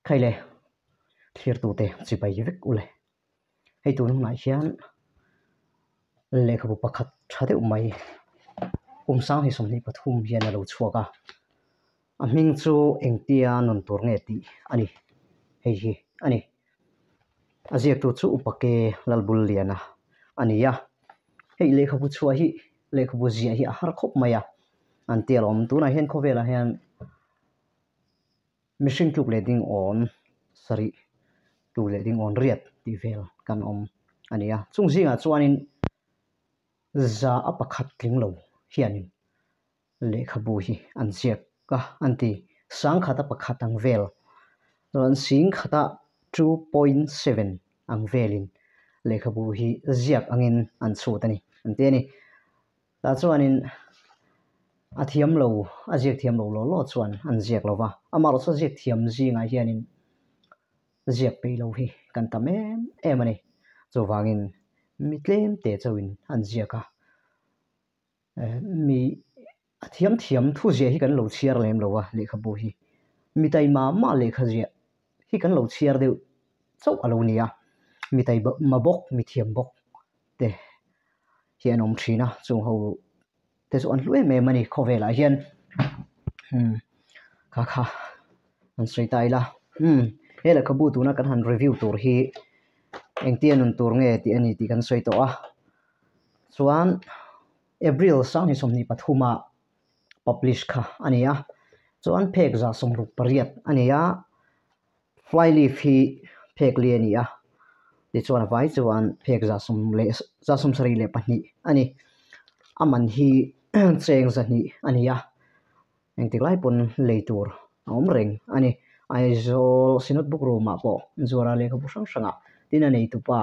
Khai le, thlirtute chibai vek u le. Hei tun hunah hian lehkhabu pakhat tha deuh mai kum sang hi 23 hian a lo chhuak a, a hming chu engtia nun tur nge tih a ni, hei hi a ni. A ziaktu chu Upa Ke Lalbulliana a ni a, hei lehkhabu chhuah hi lehkhabu ziah hi a har khawp mai a, an ti alawm. Tunah hian khawvelah hian Mihring tluk leh ding awn sarih, tluk leh ding awn riat tih vel kan awm a ni a. Chung zingah chuanin za a pakhat tling lo hianin lehkhabu hi an ziak a, an ti. Sangkhat a pakhat ang vel, chuan singkhata 2.7 ang velin lehkhabu hi ziak angin an chhut a ni, an ti a ni. Tah chuanin a thiam lo, a ziak thiam lo law law chuan an ziak lo va, amaherawhchu a ziak thiam zingah hianin ziak peih lo hi kan tam em em a ni. Chuvangin mi tlem te chauhin an ziak a, mi a thiam thiam thu ziah hi kan lo chhiar lem lo a lehkhabu hi, mi taima mah lehkha ziah hi kan lo chhiar deuh chauh a lo ni a, mi taima bawk, mi thiam bawk te hi an awm thin a, chung ho te chu an hlu em em a ni khawvelah hian umm kha kha an sawi ta ila umm he lehkhabu tuna kan han review tur hi engtia nun tur nge tih a ni tih kan sawi tawh a, chuan April 2023 ah publish kha a ni a, chuan phek 68 a ni a. Fly leaf hi phek li a ni a, tichuan a vai chuan phek 172 a ni. A man hi cheng 200 a ni a, engtik lai pawn lei tur a awm reng a ni. Aizawl Synod Book Room ah pawh zuara lehkhabu hrang hrangah tin a neitupa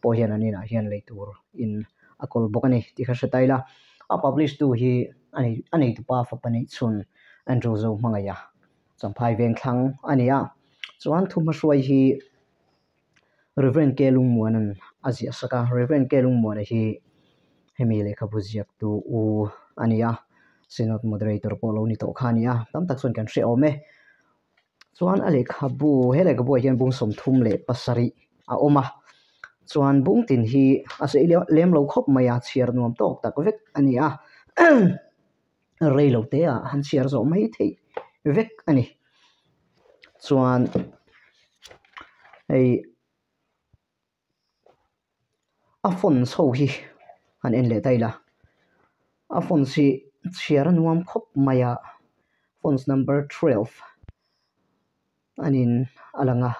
pawh hian an inah hian lei tur in a kawl bawk a ni tih kha hre ta ila. A publish tu hi a neitupa fapa neih chhun Andrew Zohmangaia Champhai Vengthlang a ni a, chuan thuhmahruai hi Rev. K. Lungmuana'n a ziah sak a, Rev. K. Lungmuana hi hemi lehkhabu ziaktu u a ni a, Synod Moderator pawh lo ni tawh kha a ni a, tam tak chuan kan hre awm e. Chuan a lehkhabu, he lehkhabuah hian bung 37 a awm a, chuan bung tin hi a sei lem lo khawp mai a, chhiar nuam tawk tak vek a ni a. rei lo te ah han chhiar zawh mai theih vek a ni. Chuan hei a fonts ho hi han en leh ta ila a fonts hi chhiar a nuam khawp mai a fonts number 12 a niin a lang a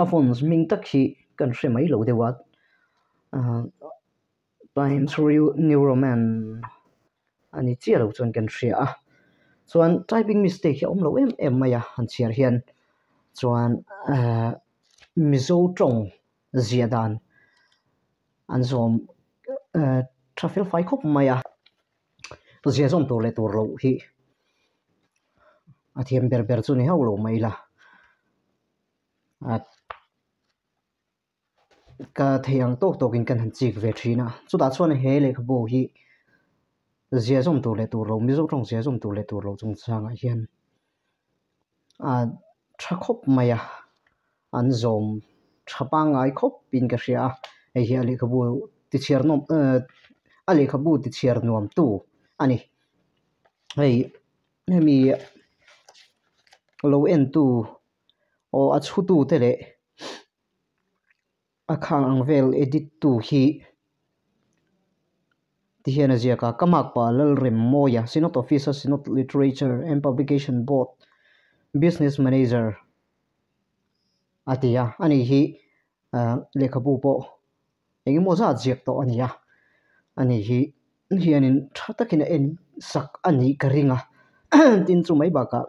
a fonts hming tak hi kan hre mai lo deuh a ahh. Times New Roman a ni chiah lo chuan kan hria a, chuan typing mistake hi a awm lo em em mai a han chhiar hian chuan ehh Mizo tawng ziah dan an zawm ehh tha fel fai khawp mai a, ziah zawm tur leh tur loh hi a thiam ber ber chu ni hauh lo mai ila Ka thei ang tawk tawkin kan han chik ve thin a, chutah chuan he lehkhabu hi ziah zawm tur leh tur lo, Mizo tawng ziah zawm tur leh tur lo chungchangah hian a tha khawp mai a, an zawm tha pangngai khawpin ka hria a, hei hi a lehkhabu ti chhiar nawm a lehkhabu ti chhiar nuam tu a ni. Hei hemi lo entu aw a chhutu te leh A khang ang vel edit tu hi ti hian a ziak a, ka makpa Lalremmawia, Synod Office-a Synod Literature and Publication Board Business Manager a ti a, ani hi lehkhabu pawh eng emaw zat ziak tawh a ni a, ani hi hianin tha takin a en sak a nih ka ring a, tin chu mai bakah.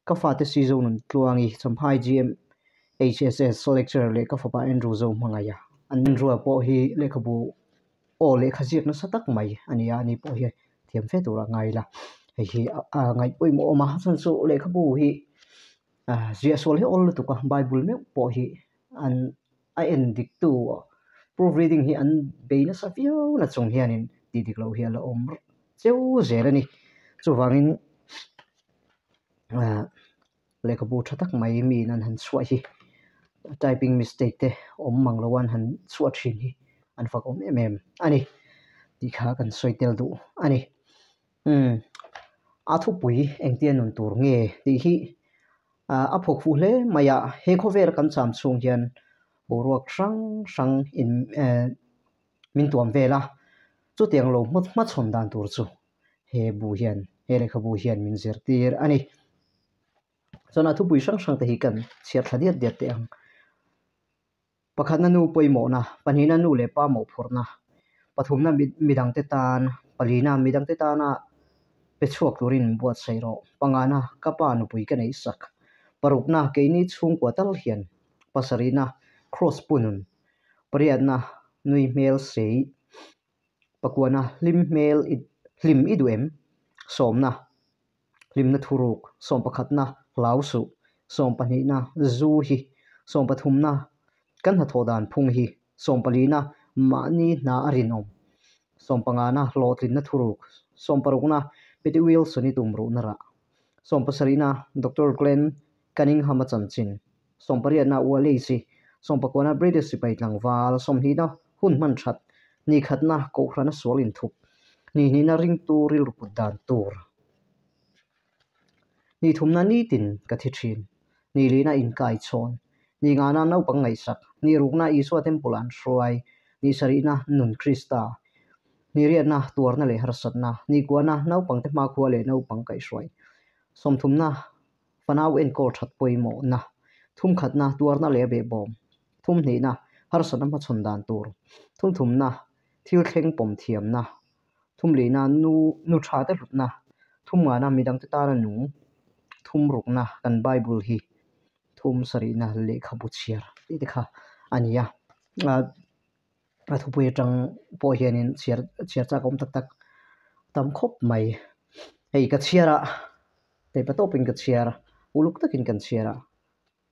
Ka fate Sizo Nuntluangi, Champhai GMHSS lecturer leh ka fapa Andrew Zohmangaia. Andrew-a pawh hi lehkhabu aw lehkha ziak nasa tak mai a ni a, ani pawh hi thiam fe tura ngai ila. Hei hi a ngaih pawimawh awm a, chhan chu lehkhabu hi ziah sual hi awl lutuk a, Bible meuh pawh hi an a en dik tu proof reading hi an bei nasa viau na chung hianin tih dik loh hi a la awm cheu zel a ni. Chuvangin. Lehkhabu tha tak mai miin an han chhuah hi typing mistake te awm mang lo an han chhuah thin hi an fak awm em em a ni tih kha kan sawi tel duh a ni. Umm a thupui engtia nun tur nge tih hi a phawk fuh hle mai a, he khawvela kan cham chhung hian boruak hrang hrang in min tuam vel a, chutiang lo hmachhawn dan tur chu he bu hian he lehkhabu hian min zirtir a ni. Chuan a thupui hrang hrang te hi kan chhiar thla diat diat teh ang. Pakhatna nu pawimawhna, pahnihna nu leh pa mawhphurhna, pathumna midangte tan, palina midangte tana pe chhuak turin buatsaih rawh, pangana ka pa nupui ka neih sak, parukna keini chhungkua tal hian, pasarihna cross punun, pariatna nui hmel sei, Pakuana hlim hmel i hlim i duh em? Sawmna, Hlimna thuruk, sawmpakhatna hlau suh, sawmpahnihna zu hi, sawmpathumna kan hnathawh dan phung hi, sawmpalina mahni hna a rinawm, sawmpangana hlawhtlinna thuruk, sawmparukna Pete Wilson i tumruhna rah, sawmpasarihna Doctor Glenn Cunningham-a chanchin, sawmpariatna Wallace-i, sawmpakuana British sipai tlangval, sawmhnihna hun hman that, nikhatna Kohhrana sual inthup, hnihnihna ringtu rilru put dan tur. Nithumna nitin ka thi thin, nilihna inkaichhawn, ni ngana naupang ngaihsak, ni rukna Isua Temple an hruai, ni sarihna nun Krista, ni riatna tuarna leh harsatna, ni kuahna naupangte hmakhua leh naupang kaihhruai, sawmthumna Fanau enkawl that pawimawhna, thumkhatna tuarna leh a behbawm, thumhnihna harsatna hmachhawn dan tur, thumthumna thil thleng pawm thiamna, thumlihna nu nu tha te hlutna, thumngana midangte tana nung, thumrukna kan Bible hi thum sarihna lehkhabu chhiar tih te kha a ni a. A thupui atang pawh hianin chhiar chhiar chak a awm tak tak tam khawp mai. Hei ka chhiar a, paper tawpin ka chhiar a, uluk takin kan chhiar a,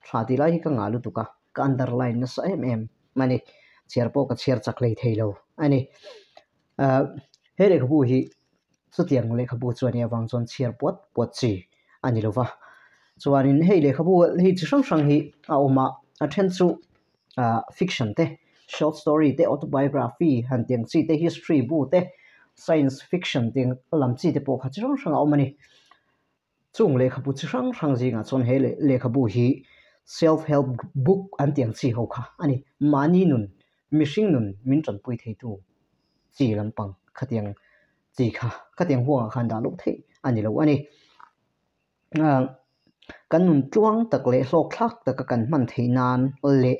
tha tih lai hi ka ngah lutuk a, ka underline nasa em em a ni. Chhiar pawh ka chhiar chak hlei thei lo a ni. Ahh he lehkhabu hi chutiang lehkhabu chu a nih avang chuan chhiar puat puat chi a ni lo va. Chuanin hei lehkhabu hi chi hrang hrang hi a awm a, a then chu ah fiction te short story te autobiography han tih ang chi te history bu te science fiction tih lam chi te pawh kha chi hrang hrang a awm a ni. Chung lehkhabu chi hrang hrang zingah chuan he lehkhabu hi self help book an tih ang chi ho kha a ni. Mahni nun mihring nun min tanpui theitu chi lampang khatiang chi kha khatiang huangah khan dah loh theih a ni lo a ni. Kan nun tluang tak leh hlawk thlak taka kan hman theih nan leh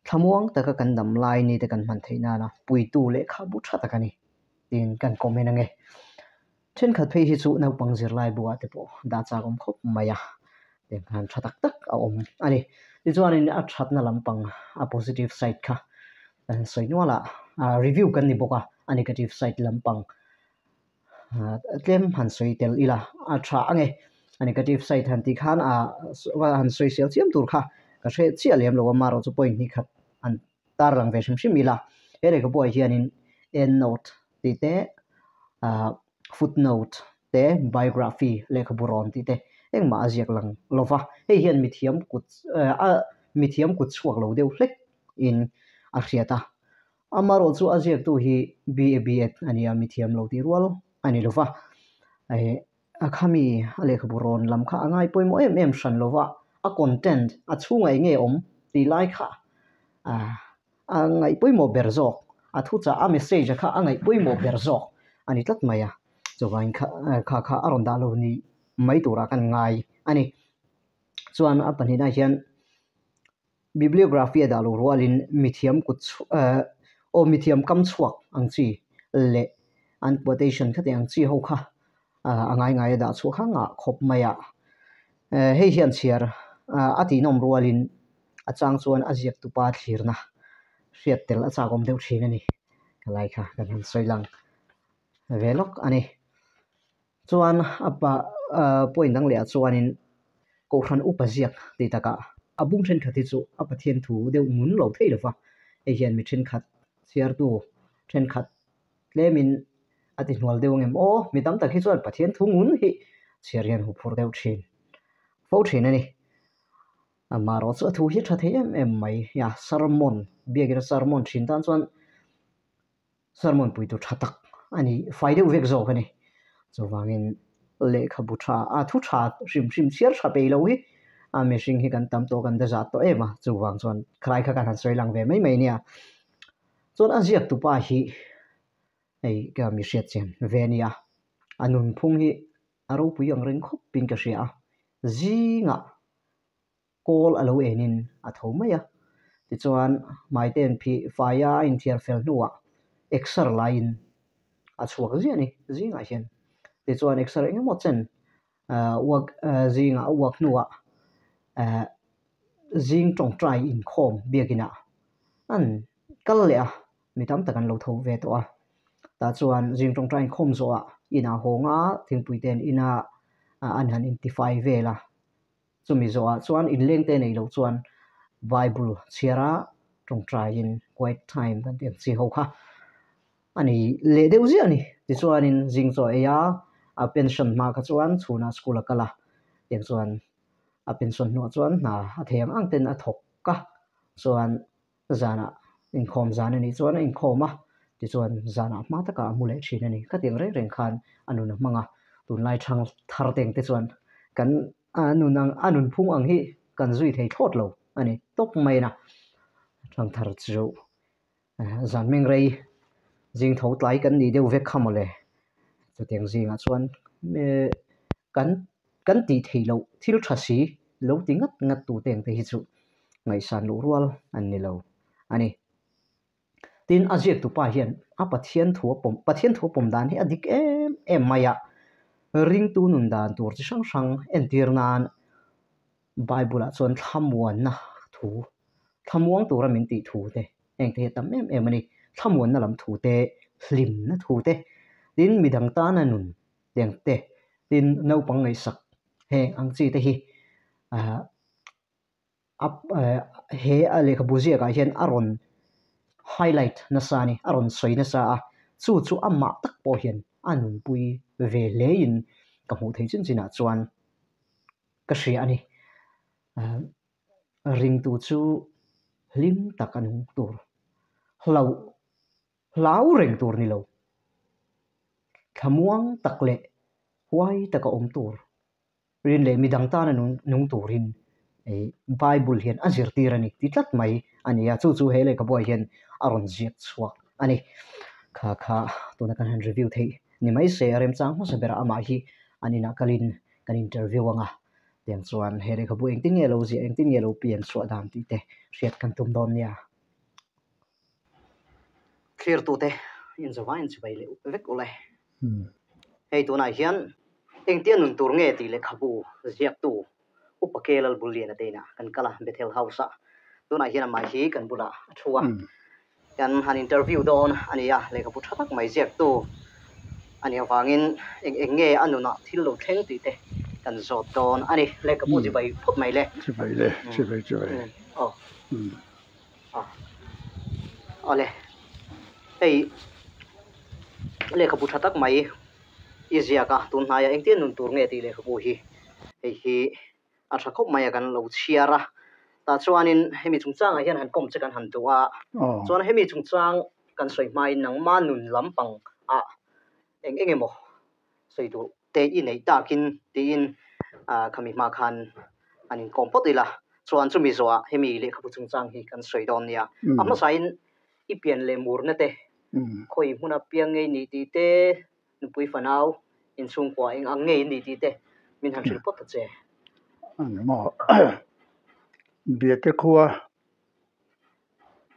thlamuang taka kan dam lai ni te kan hman theih nana puitu lehkhabu tha tak a ni tiin kan comment ange. Thenkhat phei hi chu naupang zirlai buah te pawh dah chak awm khawp mai a, tiang tha tak tak a awm a ni. Tichuanin a thatna lampang a positive side kha kan sawi nual a, review kan ni bawk a, a negative side lampang tlem han sawi tel ila a tha ange. A negative side han tih khan han sawi sel chiam tur kha ka hre chiah lem lo a, amaherawhchu point hnih khat han tar lang ve hrim hrim ila. He lehkhabuah hianin end note tih te ah footnote te biography lehkhabu rawn tih te engmah a ziak lang lo va, hei hian mithiam kut a mithiam kut chhuak lo deuh hlek in a hriat a. Amaherawh chu a ziaktu hi BA BEd a ni a, mithiam lo tih rual a ni lo va, eh a khami a lehkhabu rawn lam kha a ngai pawimawh em em hran lo va, a content a chhungah eng nge awm tih lai kha ah a ngaih pawimawh ber zawk, a thuchah a message kha a ngaih pawimawh ber zawk a ni tlat mai a, chuvangin kha kha kha a rawn dah lo ni mai turah kan ngai a ni. Chuan a pahnihna hian Bibliography a dah lo rualin mithiam kut aw mithiam kam chhuak ang chi leh an quotation khati ang chi ho kha a ngai ngai a dah chhuah kha ngah khawp mai a. Hei hian chhiar a tihnawm rualin a chang chuan a ziak tupa thlirna hriat tel a chakawm deuh thin a ni. Helai kha kan han sawi lang ve lawk a ni. Chuan a pa point dang lehah chuanin Kohhran upa ziak tih takah a bung thenkhat hi chu a Pathian thu deuh ngun lo thei lo va, hei hian mi thenkhat chhiartu thenkhat tlemin a ti hnual deuh angem aw, mi tam tak hi chuan Pathian thu ngun hi chhiar hian huphurh deuh thin fo thin a ni. Amaherawh chu a thu hi a tha thei em em mai a, sermon biakina sermon thin tan chuan sermon puitu tha tak a ni, fai deuh vek zawk a ni. Chuvangin lehkhabu tha a thu tha hrim hrim chhiar tha peih loh hi a mihring hi kan tam tawh kan dazat tawh em a, chuvang chuan khalai kha kan han sawi lang ve mai mai nia. Chuan a ziaktupa hi hei ka mi hriat chian ve a nia, a nunphung hi a ropui ang reng khawpin ka hria a, zingah kawl a lo enin a tho mai a. Tichuan, hmaite'n phih faia a inthiar fel hnuah exer laiin a chhuak ziah a ni, zingah hian. Tichuan, exer eng emaw chen uak zingah a uak hnuah zing tawngtai inkhawm biakinah an kal leh a, mi tam tak an lo tho ve tawh a. Tah chuan zing tawngtai inkhawm zawhah inah hawng a, thingpuite'n inah an han intifai vel a. Chumi zawhah chuan inlengte nei lo chuan Bible chhiara tawngtaiin quiet time kan tih ang chi ho kha a ni leh deuh ziah a ni. Tichuanin zing chaw ei a, a pension hma kha chuan chhunah school a kal a, tiang chuan a pension hnuah chuan hna a thei ang ang ten a thawk a, chuan Zanah inkhawm zan a nih chuan a inkhawm a, tichuan zanah hma takah a hmu leh thin a ni. Khatiang reng reng khan a nun a hmang a, tunlai thang thar teng te chuan kan a nun ang a nunphung ang hi kan zui thei thlawt lo a ni tawp mai na. Thang thar chu zan meng rei zing tho tlai kan nih deuh vek kha mawle. Chutiang zingah chuan kan Kan tih theih loh thil tha si lo ti ngat ngat tu te ang te hi chu ngaihsan loh rual an ni lo a ni. Tin, a ziaktu pa hian a Pathian thu a pawm, Pathian thu a pawm dan hi a dik em em mai a, ringtu nun dan tur chi hrang hrang entir nan Bible ah chuan thlamuanna thu, thlamuang tura min tih thu te heng te hi a tam em em a ni. Thlamuanna lam thu te, hlimna thu te, tin midang tana nun Tiang te, tin naupang ngaihsak heng ang chi te hi a he a lehkhabu ziakah hian a rawn highlight nasa a ni, a rawn sawi nasa a, chu chu amah tak pawh hian a nunpui ve hlein ka hmuh theih chin chinah chuan ka hria a ni. Ringtu chu hlim tak a nung tur, hlauh Hlau reng tur ni lo. Thlamuang tak leh huai taka awm tur rin leh midang tana nung turin Bible hian a zirtir a ni ti tlat mai a ni a, chu chu he lehkhabuah hian a rawn ziak chhuak a ni. Kha kha tuna kan han review theih ni mai se a remchang hmasa berah amah hi an inah kalin kan interview ang a, tiang chuan he lehkhabu engtin nge lo ziah engtin nge lo pian chhuah dan tih te hriat kan tum dawn nia. Thlirtute inzawvain chibai leh vek ule. Hei tunah hian engtia nun tur nge tih lehkhabu ziaktu Upa K. Lalbulliana te inah kan kal a, Bethel House-ah. Tunah hian amah hi kan bulah a thu a, kan han interview dawn a ni a, lehkhabu tha tak mai ziaktu a nih avangin eng eng nge a nunah thil lo thleng tih te kan zawt dawn a ni. Lehkhabu chibai phawt mai le. Chibai le, chibai chibai. Aw. Awle, hei lehkhabu tha tak mai i ziak a, tun hnaiah engtin nun tur nge tih lehkhabu hi hei hi a tha khawp mai a kan lo chhiar a, tah chuanin hemi chungchangah hian han kawm che kan han duh a, chuan hemi chungchang kan sawi hmain nangma nun lampang ah eng eng emaw sawi duh te i neih takin tiin khami hma khan an inkawm phawt ila chuan chumi zawhah hemi lehkhabu chungchang hi kan sawi dawn nia. A hmasain i pian leh murna te, khawi hmuna piang ngei nih tih te, nupui fanau inchhungkua eng ang ngei nih tih te min han hrilh phawt ta che. Ani maw? Biate khua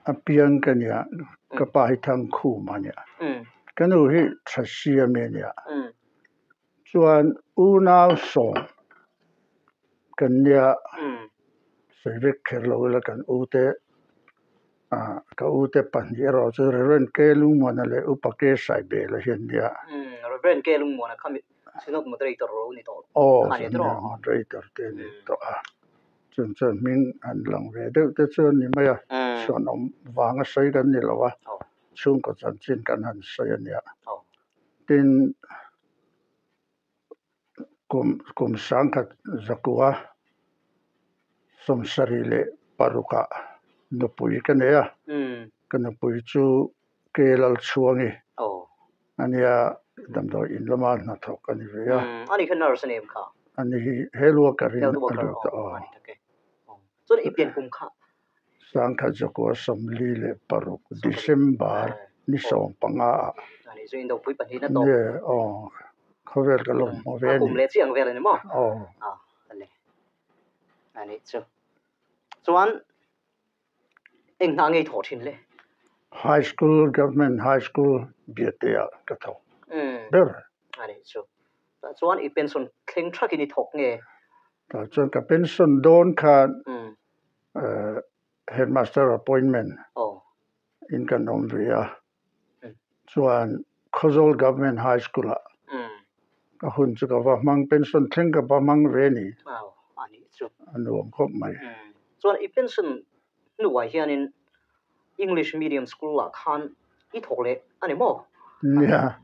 a piang ka nia, ka pa hi Thangkhum a nia, ka nu hi Thasiami a nia, chuan unau sawm kan nia, sawi vek kher lo ila kan u te ah ka u te pahnih erawh chu Reverend K Lungmuana leh Upa K Saibela hi an nia. Reverend K Lungmuana kha Synod Moderator ro ni tawh Aw, Synod Moderator te a ni tawh a. Chung chuan hming an lang ve deuh te chu a ni mai a, chhuanawm vanga sawi kan ni lo a, chhungkaw chanchin kan han sawi a nia. Tin, kum kum sangkhat zakua 76 ah nupui ka nei a, ka nupui chu Ke Lalchhuangi a nia, damdawi in lama hnathawk a ni ve a. Ani kha nurse a ni em kha? Ani hi health worker in a lut a aw. Chuan i pian kum kha? 1946 December ni 15 ah. Ani chu indopui pahnih na tawp. Nge aw, khawvel ka lo hmu ve a ni. A kum leh chiang vel a ni maw? Aw. Ani chu. Chuan eng hna ngei thawh thin le? High School, Government High School Biate ah ka thawk ber. Ani chu. Tah chuan i pension thleng thakin i thawk nge? Tah chuan ka pension dawn khan Headmaster appointment in kan awm ve a. Chuan Khawzawl Government High School ah ka hun chu ka va hmang, pension thleng ka va hmang ve ni. A nuam khawp mai. Chuan i pension hnuah hianin English medium school ah khan i thawk leh a ni maw? Nia,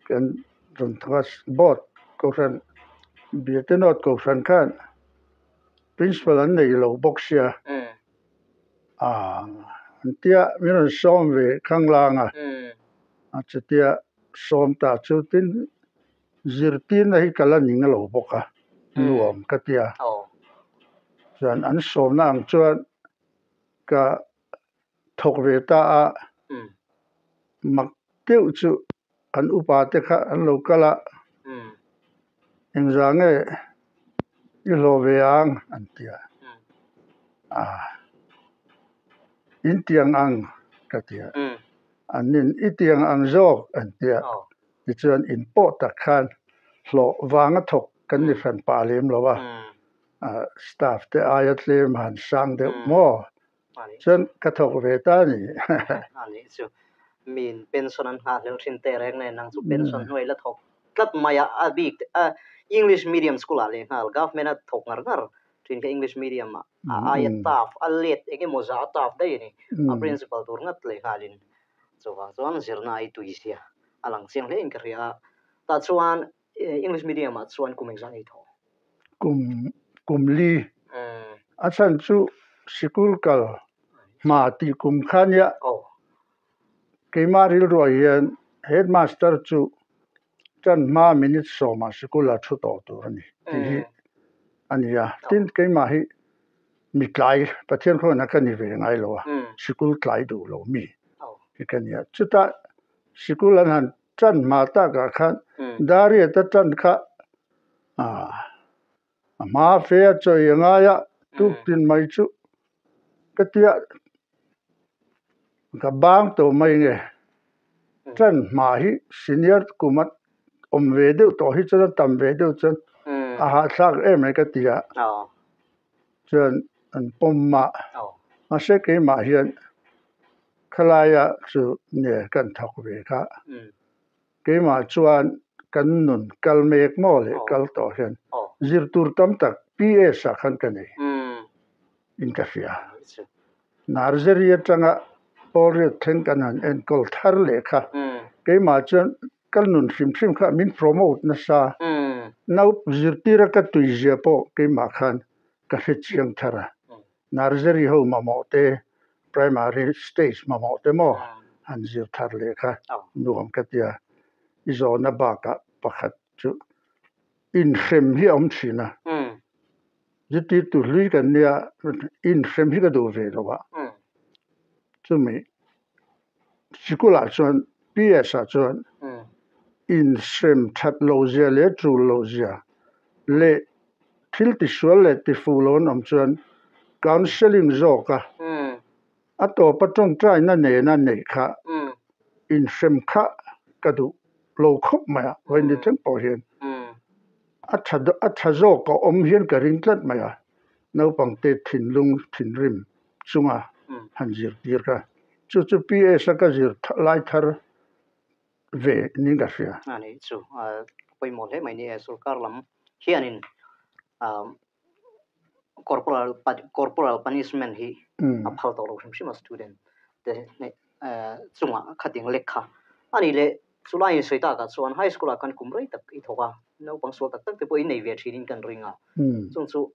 kan rawn thawk a, board kohhran, Biate North kohhran khan principal an nei lo bawk sia, an tia min rawn sawm ve khanglang a, a chutia sawm ta chu tin zirtirna hi ka la ning lo bawk a, nuam ka tia. Chuan an sawmna ang chuan ka thawk ve ta a, mak deuh chu an upa te kha an lo kal a, engzah nge i hlawh ve ang an ti a, a in tiang ang ka ti a, an nin i tiang ang zawk an ti a, tichuan in pawh tak khan hlawh vanga thawk kan ni hran pah lem lo a. Staff te aia tlem han sang deuh maw? Chuan ka thawk ve ta a ni. A nih chu. Miin pension an nghah hlel thin teh reng nen nang chu pension hnuai la thawk tlat mai a, a bik English medium school ah leh nghal government a thawk ngar ngar thin kha English medium ah a aia staff a let eng emaw zah a staff daih a ni. A principal tur ngat leh nghalin chuvang chuan zirna a i tui sia a lang chiang hle in ka hria a. Tah chuan English medium ah chuan kum engzah ngei thaw? Kum kum li. A chhan chu sikul kal hma tih kum kha nia. Keimah rilruah hian headmaster chu tan hma minute sawmah sikul a thu tawh tur a ni tih hi a ni a. Tin, keimah hi mi tlai Pathian khawnah ka ni ve ngai lo a, sikul tlai duh lo mi hi ka ni a. Chutah sikul an han Ṭan hma takah khan Dariat-a ṭan kha a hma fe a chawi a ngai a, tuktin mai chu ka tia ka bang tawh mai nge. Ṭan hma hi senior kuma awm ve deuh tawh hi chuan a tam ve deuh chuan a hahthlak em mai ka ti a, chuan an pawm a, mahse keimah hian Khalaia chu nge kan thawk ve kha. Keimah chuan kan nun kal mek maw leh kal tawh hian zir tur tam tak PS ah khan ka nei in ka hria. Nursery atanga Pawlriat thleng kan han enkawl thar leh kha keimah chuan ka nun hrim hrim kha min promote nasa. Nau zirtira ka tuizia pawh keimah khan ka hre chiang thar a. Nursery ho mamawh te, primary stage mamawh te maw han zir thar leh kha nuam ka tia. I zawhna bakah pakhat chu inhrem hi a awm thin a. Zirtirtu hlui kan nia, inhrem hi ka duh ve lo a. Chumi sikulah chuan PS ah chuan inhrem that lo zia leh tul lo zia leh thil tisual leh tifuh lo an awm chuan counselling zawk a, a tawpa tawngtaina nena neih kha inhrem kha ka duh lo khawp mai a, vawiin thleng pawh hian a tha a tha zawk a awm hian ka ring tlat mai a, naupangte thinlung thinrim chunga han zirtir kha chu chu PS a ka zir lai thar ve niin ka hria. A nih chu a pawimawh hle mai ni e, sorkar lam hianin corporal corporal punishment hi a phal tawh lo hrim hrim a student te chungah khatiang lek kha a nih leh chulai in sawi takah chuan high school ah khan kum rei tak i thawk a, naupang sual tak tak te pawh i nei ve thin in kan ring a, chung chu.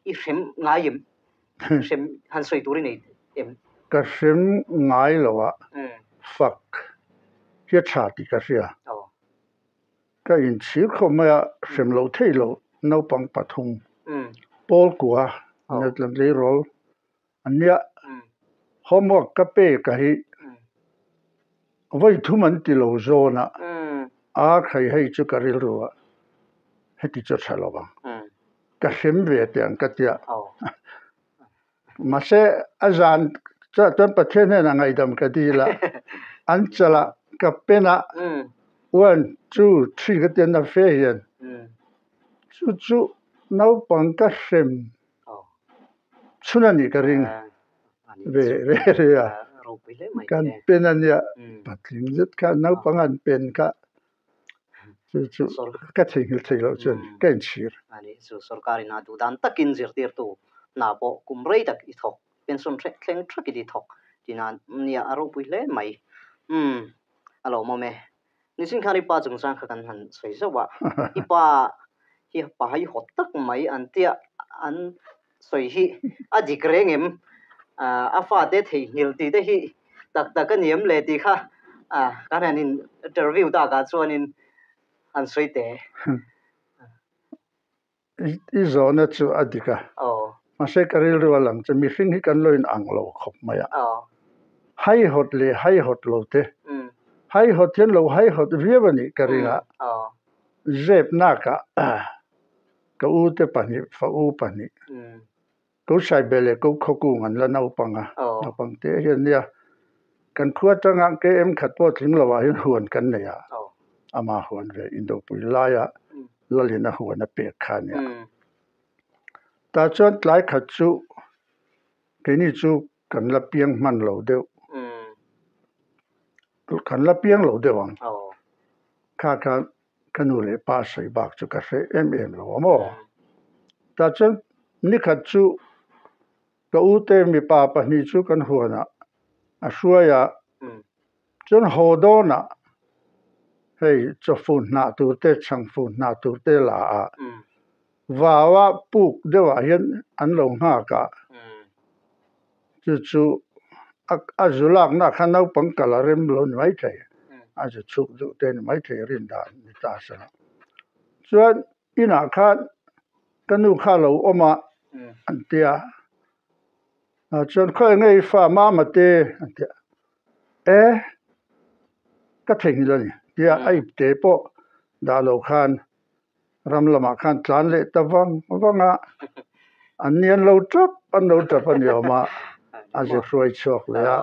I hrem ngai em? Hrem han sawi tur i nei em? Ka hrem ngai lo a, fak hi a tha tih ka hria. Ka inchhir khawp mai a, hrem loh theih loh naupang pathum pawl kua Netland tleirawl an nia. Homework ka pek a hi vawi thum an ti lo zawn a, a khai hei chu ka rilru a, heti chu a tha lo ang, ka hrem ve teh ang ka tia. Mahse a zan chuan Pathian hnenah ngaihdam ka dil a, an chalh a, ka pen a, one, two, three ka tia na fe hian chu chu naupang ka hrem chhun a nih ka ring ve re re a, kan pen a nia, patling zet kha naupang an pen kha chu chu ka theihnghilh theih loh chuan ka inchhir. A nih chu sorkarin a duh dan takin zirtirtu hna pawh kum rei tak i thawk, pension hreh thleng thakin i thawk tina nia a ropui hle mai. Umm a lo awm e. Nichin khan i pa chungchang kha kan han sawi zauh a, i pa hi pa hi hawt tak mai an tia an sawi hi a dik reng em? A fate theihnghilh tih te hi tak tak a ni em le tih kha kan han interview takah chuanin han sawi teh. I zawhna chu a dik a, mahse ka rilru a lang chu mihring hi kan lo in ang lo khawp mai a, haihawt leh haihawt lo te, haihawt hian lo haihawt viau a nih ka ring a, zep nakah ka u te pahnih, fa u pahnih, ko Saibel leh ko Khawkung an la naupang a, naupang te hian nia kan khua atanga KM khat pawh tling lovah hian huan kan nei a, ama huan ve Indopui laia Lalin a huan a pek kha a nia. Tah chuan tlai khat chu keini chu kan la piang hman lo deuh, kan la piang lo deuh ang, kha kha Ka nu leh pa sawi bak chu ka hre em em lo a maw? Tah chuan nikhat chu ka u te mipa pahnih chu kan huanah a hruai a, chuan haw dawnah hei chawfun hnah tur te chhangfun hnah tur te la a, vaua puk deuhah hian an lo nghak a, chu chu a zu lakna kha naupang kal a rem lo ni maithei, a zu chhuk duh te ni maithei rin dan ni ta se la. Chuan inah khan ka nu kha a lo awm a an ti a, chuan khaw eng nge i fa mama te an ti a, e ka theihnghilh a ni tia a ipte pawh dah lo khan Ram lamah khan tlan leh ta vang vang a, an ni an lo tap an lo tap a ni awm a, a zu hruai chhuak leh a,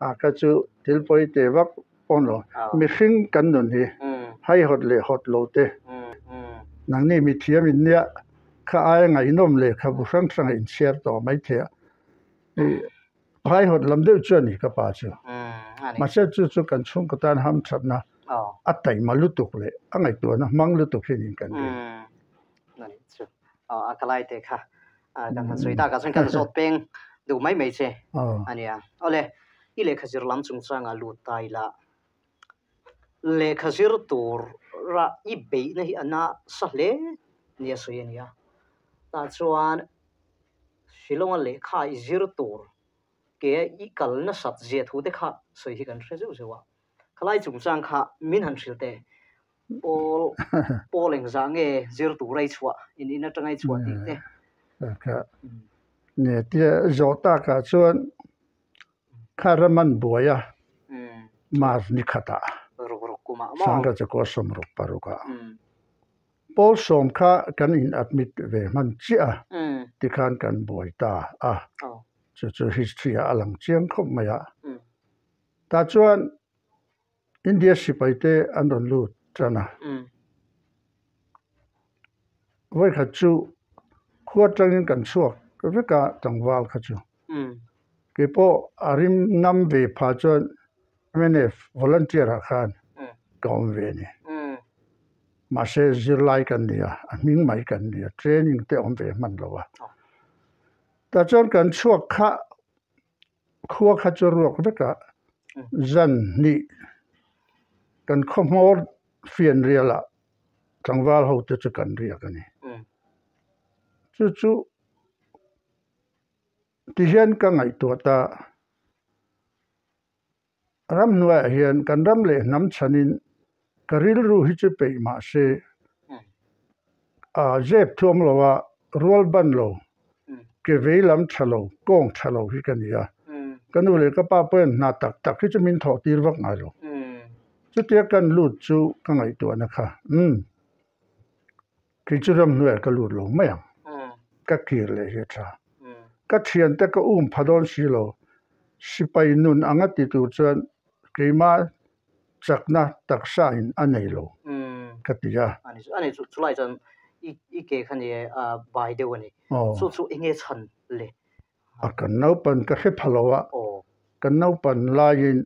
a kha chu thil pawi teh vak pawh lo, mihring kan nun hi haihawt leh hawt lo te, nangni mithiam in nia kha aia ngaihnawm lehkhabu hrang hrang a inchhiar tawh maithei a, Haihawt lam deuh chu a ni ka pa chu. Mahse chu chu kan chhungkaw tan hamthatna a taima lutuk leh a ngaihtuahna hmang lutuk hi niin kan ring. Chu a ka lai te kha kan han sawi tak ah chuan kan zawt peng duh mai mai che a nia. Awle i lehkha zir lam chungchangah lut ta ila lehkha zir tura i beihna hi a nasa hle nia sawi a nia. Tah chuan Shillong-a lehkha i zir tur ke i kal nasat zia thu te kha sawi hi kan hre zeuh zeuh a. Khalai chungchang kha min han hrilh teh. Pawl pawl engzah nge zir tur a i chhuah, in in atanga i chhuah tih te. Nge tia zawh takah chuan kha ram an buai a, March ni khatah Sangha Chakua sawmruk parukah. Pawl sawm kha kan in admit ve hman chiah a, tikhan kan buai ta a, chu chu history ah a lang chiang khawp mai a. Tah chuan India sipai te an rawn lut tan a, vawikhat chu khua tangin kan chhuak vek a tlangval kha chu. Keipawh a rim ngam ve pha chuan mnf volunteer ah khan ka awm ve a ni. Mahse zirlai kan ni a, a hming mai kan ni a, training te awm ve hman lo a. Tah chuan kan chhuak kha khua kha chu ruak vek a, zan hnih kan khaw hmawr fianrial ah tlangval ho te chu kan riak a ni. Chu chu. Tihian ka ngaihtuah ta, ramhnuaiah hian kan ram leh hnam chhanin ka rilru hi chu peih mah se, a zep thuam lo a, rual ban lo, ke vei lam tha lo, kawng tha lo hi ka ni a. Ka nu leh ka pa pawhin hna tak tak hi chu min thawh tir vak ngai lo. Chutia kan lut chu ka ngaihtuahna kha, umm, kei chu ramhnuaiah ka lut lo mai ang, ka kir leh hi a tha. Ka thiante ka um pha dawn si lo, sipai nun anga ti tur chuan keimah chakna taksa in a nei lo ka ti a. Ani chu ani chu chulai chuan i i ke kha ni a bai deuh a ni. Chu chu enge chhan le? A kan naupan ka hre pha lo a, kan naupan laiin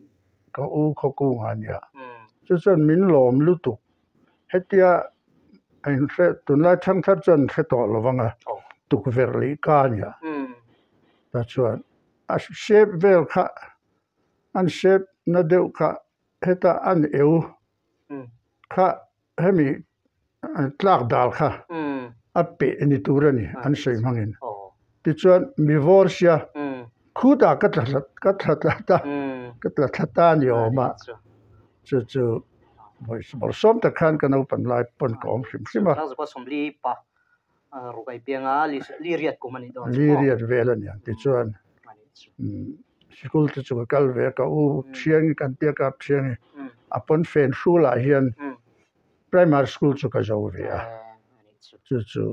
ka u khaw kungah a nia. Chu chuan min lawm lutuk. Hetia a inhre tunlai thangthar chuan an hre tawh lo vang a, tukverh leh ka a nia. Tah chuan a shape vel kha An shape na deuh kha heta an eu kha hemi tlak dal kha a peh ni tur a ni an sawi hmangin. Tichuan mi vawr sia khutah ka tla ka tla tla ta ka tla thla ta ni awm a chu chu bawrhsawm tak khan ka naupang lai pawn ka awm hrim hrim a. Liriat vel a niang tichuan sikul te chu ka kal ve a ka u thiangi kan tia kap thiangi a pawn fen hrulah hian primary school chu ka zo ve a chu chu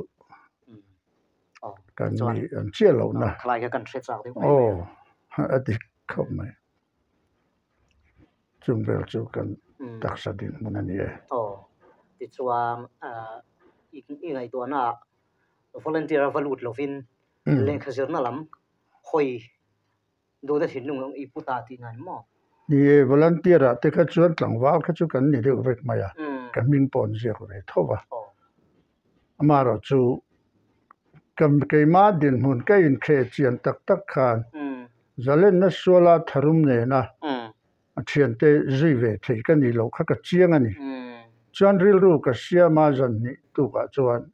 kan mi an chiah lohna aw a dik khawp mai. Chung vel chu kan taksa dinhmun a ni e. Aw, tichuan i ngaihtuahna ah volunteer a va lut lovin lehkha zirna lam hawi duhna thinlung i pu ta tih na ni maw? Ni e, volunteer ah te kha chuan tlangval kha chu kan ni deuh vek mai a, ka hming pawh an ziak ve tho va. Amaherawh chu keimah dinhmun ka inkheh chian tak tak khan Zalenna suala tharum nena a thiante zui ve thei ka nih loh kha ka chiang a ni. Chuan rilru ka siam a zan hnih tukah chuan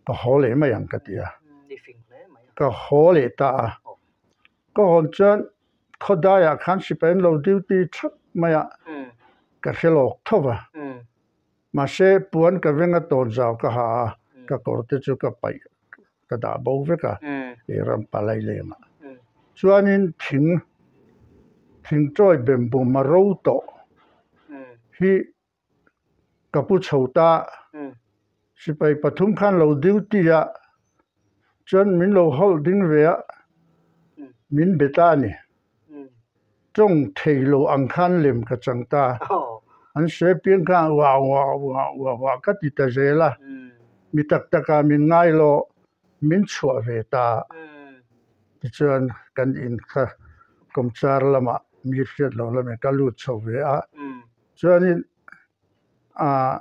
ka haw leh mai ang ka ti a. Ka haw leh ta a. Ka hawn chuan khawdaiah khan sipai an lo duty thap mai a, ka hre lawk tho va. Mahse puan ka venga tawn zau ka ha a, ka kawr te chu ka paih ka dah bo vek a, he ram palai lengah. Chuanin thing thingtawi bembum a ro tawh hi ka pu chho ta, sipai pathum khan lo duty a, chuan min lo hawlh ding ve a, min be ta a ni. Tawng thei lo ang khan lem ka chang ta. An sawi apiang khan uah uah uah uah uah ka ti ta zel a. Mi tak takah min ngai lo, min chhuah ve ta. Tichuan kan in kha kawmchar lamah mi hriat loh lamin ka lut chho ve a. Chuanin ah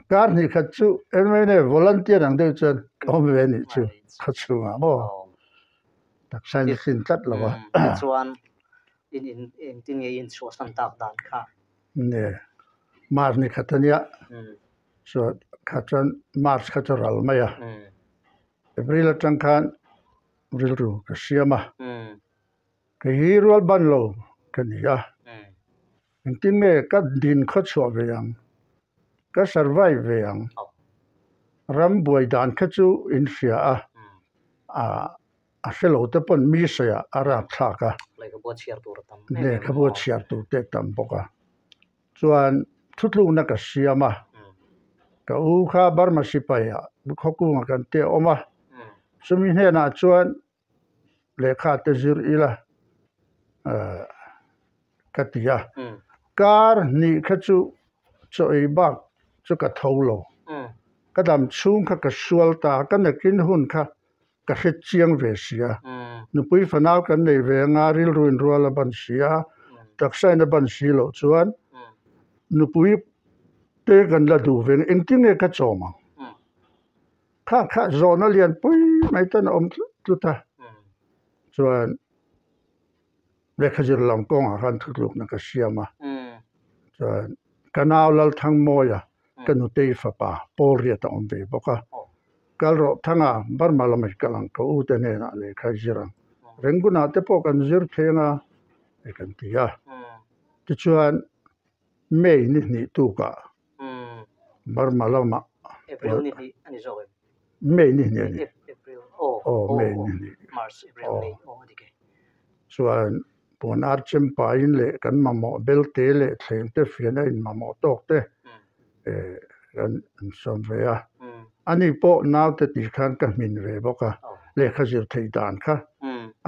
kar hnih khat chu MNA volunteer ang deuh chuan ka awm ve anih chu khaw chhungah maw taksa in a tlin tlat lo a. Tichuan in in engtin nge in chhuahsan tak dan kha? Nge March ni khat ania chuan kha chuan March kha chu ral mai a April atang khan rilru ka siam a kei hi rual ban lo ka ni a. Engtin nge ka din khaw chhuah ve ang? Ka survive ve ang? Ram buai dan kha chu in hria a, a hre lo te pawn mi sawiah a rap thlak a. Lehkhabu a chhiar tur a tam em em. Lehkhabu a chhiar tur te a tam bawk a. Chuan thutlukna ka siam a, ka u kha Burma sipai ah khawkungah kan te a awm a, chumi hnenah chuan lehkha te zir ila ka ti a kar hnih kha chu chaw ei bak chu ka tho lo ka dam chhung kha ka sual ta ka nakin hun kha ka hre chiang ve si a nupui fanau kan nei ve anga rilru in rual a ban si a taksa in a ban si loh chuan nupui te kan la duh ve engtin nge ka chawm ang. Kha kha zawhna lian pui mai ten a awm tlut tlut a, chuan lehkha zir lam kawngah khan thutlukna ka siam a, chuan ka nau Lalthangmawia ka nutei fapa Paul Riat a awm ve bawk a. Kal rawh Thanga, Burma lamah i kal ang, ka u te hnenah lehkha i zir ang. Rangoon-ah te pawh kan zir theng a, hei kan ti a. Tichuan May ni hnih tukah Burma lamah April ni hnih a ni zawk em? May ni hnih a ni. April aw aw May ni hnih. March April May aw a dik e. Chuan puan ar chempain leh kan mamawh belte leh thleng te fian a inmamawh tawk te kan insawm ve a. Ani pawh naute tih khan ka hmin ve bawk a, lehkha zir theih dan kha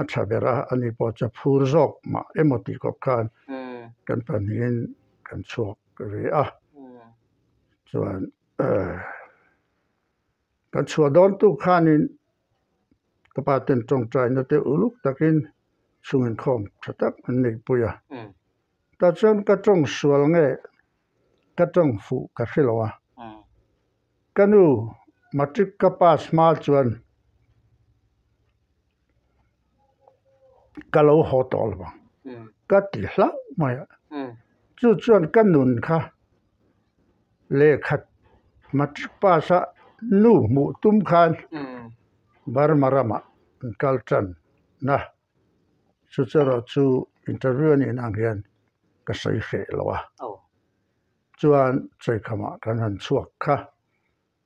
a tha ber a, ani pawh chu a phur zawk mah emaw tih kawp khan kan pahnihin kan chhuak ve a. Chuan kan chhuah dawn tuk khanin ka pa ten tawngtaina te uluk takin chhung inkhawm tha tak an neihpui a. Tah chuan ka tawng sual nge ka tawng fuh ka hre lo a. Ka nu matric ka pass hma chuan ka lo haw tawh lo ang ka ti hlauh mai a. Chu chuan ka nun kha lehkhat matric pass a nu hmuh tum khan Burma ramah an kal tan na. Chu chu erawh chu interview a nih ang hian ka sawi hreh lo a. Chuan Chawikhamah kan han chhuak kha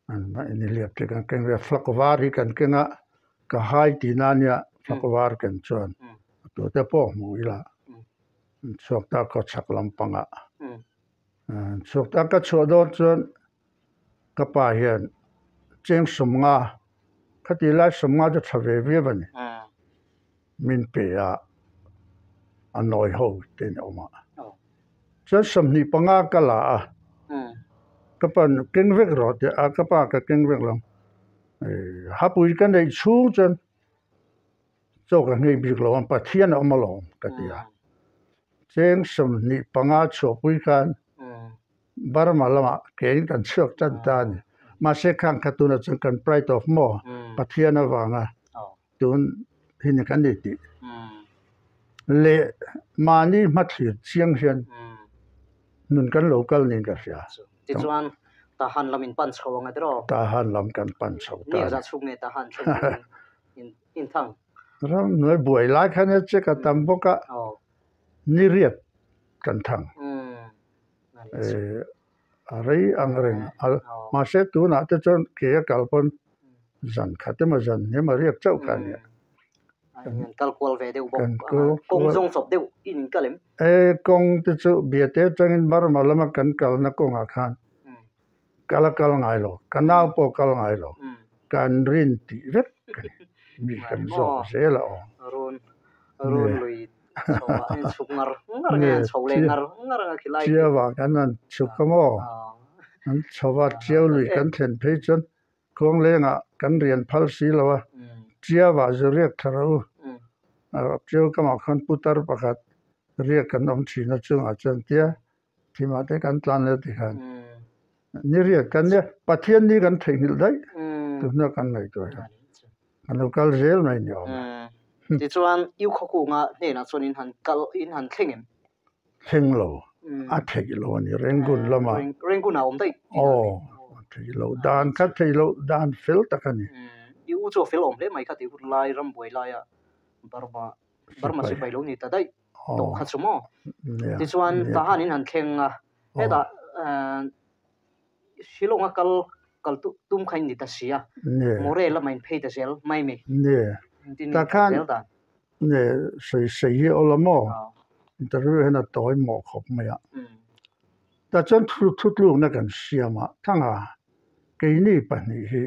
an inhliap te kan keng ve a, flag var hi kan keng a, ka hai tihna a nia flag var ken chuan a tute pawh hmu ila an chhuak ta khawchhak lampangah an chhuak ta ka chhuah dawn chuan Ka pa hian cheng sawmnga, khati lai sawmnga chu tha ve viau a ni, min pe a, a nawi ho te ni awm a. Chuan 25 ka la a, ka pa keng vek rawh tih a, ka pa ka keng vek lo, hapui ka neih chhung chuan chaw ka nghei bik lo ang, Pathian a awm alawm ka ti a. Cheng 25 chhuahpui khan Burma lamah kein kan chhuak tan ta a ni. Mahse khang kha tunah chuan kan pride of maw Pathian avanga tun hi ni kan ni tih leh mahni hmathlir chiang hian nun kan lo kal niin ka hria. Tichuan Tahan lam in pan chho ang a tiraw? Tahan lam kan pan chho ta a ni. Ni engzah chhung nge Tahan thleng in thang? Ram hnuai buai lai khan e che ka tam bawk a, ni riat kan thang. A rei ang reng a mahse tunah te chuan ke a kal pawn zan khat emaw zan hnih emaw riak chauh kha a nia. Kan kal kual ve deuh bawk kawng zawng chawp deuh in in kal em? E kawng te chu Biate atangin Burma lama kan kalna kawngah khan kal a kal ngai lo, ka nau pawh a kal ngai lo, kan rin tih vek a ni, mi kan zawk zel a awm. Chiau ah kan han chhuk a maw? An chho a, Chiau lui kan thlen phei chuan Khuanglengah kan rian phal si lo a, Chiau ah zu riak tha rawh u. Chiau kamah khan putar pakhat riak kan awm thin a chungah chuan tia thimah te kan tlan leh ti khan ni riat kan nia Pathian ni kan theihnghilh daih tuna kan ngaihtuah hian kan lo kal zel mai ni awm e. Tichuan U Khawkunga hnenah chuan in han kal in han thleng em? Thleng lo, a theih lo a ni Rangoon lamah. Rangoon ah awm daih. Aw, a theih loh dan kha theih loh dan fel tak a ni. I u chu a fel awm hle mai kha tih hun lai ram buai laia Burma Burma sipai lo ni ta daih. tawh kha chu maw. Tichuan Tahan in han thleng a, hetah Shillong a kal kal tum kha in ni ta si a, Moreh lamah in phei ta zel mai mi. Engtin nge kal zel dan? Nge sawi sawi hi awl a maw? Interview hian a tawi mawh khawp mai a. Tah chuan thutlukna kan siam a, Thanga keini pahnih hi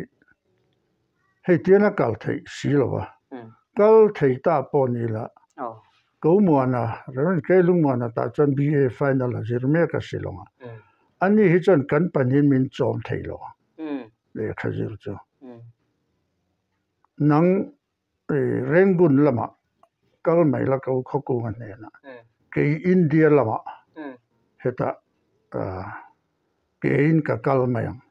Hei tian a kal theih si lo a, kal thei ta pawh ni la, Komuana, Reverend K. Lungmuana tah chuan BA final a zir mek a si lo a, ani hi chuan kan pahnihin min chawm thei lo ang lehkha zir chu. Nang Rangoon lamah kal mai la ko Khawkunga hnenah, kei India lamah hetah keiin ka kal mai ang.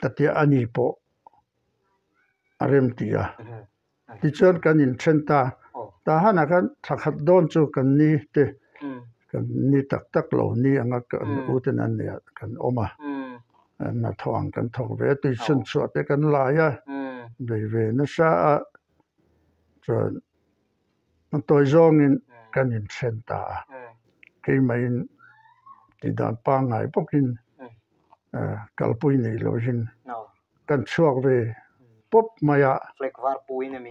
Ka tia a ni pawh a rem ti a. Tichuan kan inthen ta. Tahanah khan thla khat dawn chu kan ni te kan ni tak tak lo ni anga kan uten an nia kan awm a. Hnathawh ang kan thawk ve a, tui chhun chhuah te kan lai a, bei ve nasa a, chuan a tawi zawngin kan inthen ta a, keimahin tihdan pangngai bawkin kalpui nei lovin kan chhuak ve pawp mai a.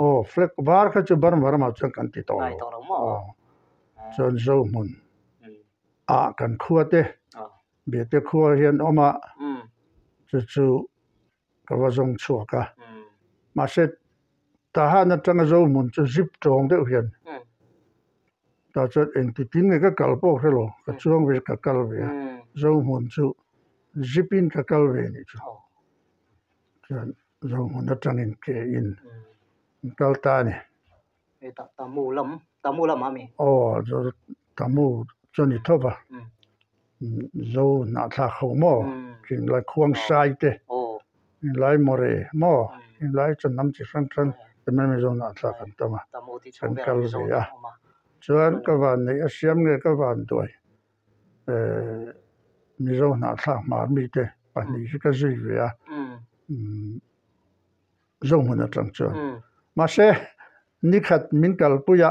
Aw flag var kha chu Burma ramah chuan kan ti tawh lo, aw chuan Zohmun ah kan khua te. Biate khua hian awm a, chu chu ka va zawng chhuak a. Mahse, Tahan atanga Zohmun chu zip tawng deuh hian tah chuan engti tin nge ka kal pawh hre lo, ka chuang ve ka kal ve a, Zohmun chu zip in ka kal ve nih chu. Chuan Zohmun atangin ke in kal ta a ni. Tamu lam, Tamu lam a mi? Aw, Tamu chu a ni tho va, Zo hnahthlak ho maw, thinlai khuangsai te, thinlai mawre maw, thinlai chu hnam chi hrang hrang te mai mai Zo hnahthlak an tam a, kan kal ve a. Chuan ka van neih a siam nge ka van duai Mizo hnahthlak hmar mite pahnih hi ka zui ve a. Zohmun atang chuan. Mahse, nikhat min kalpui a,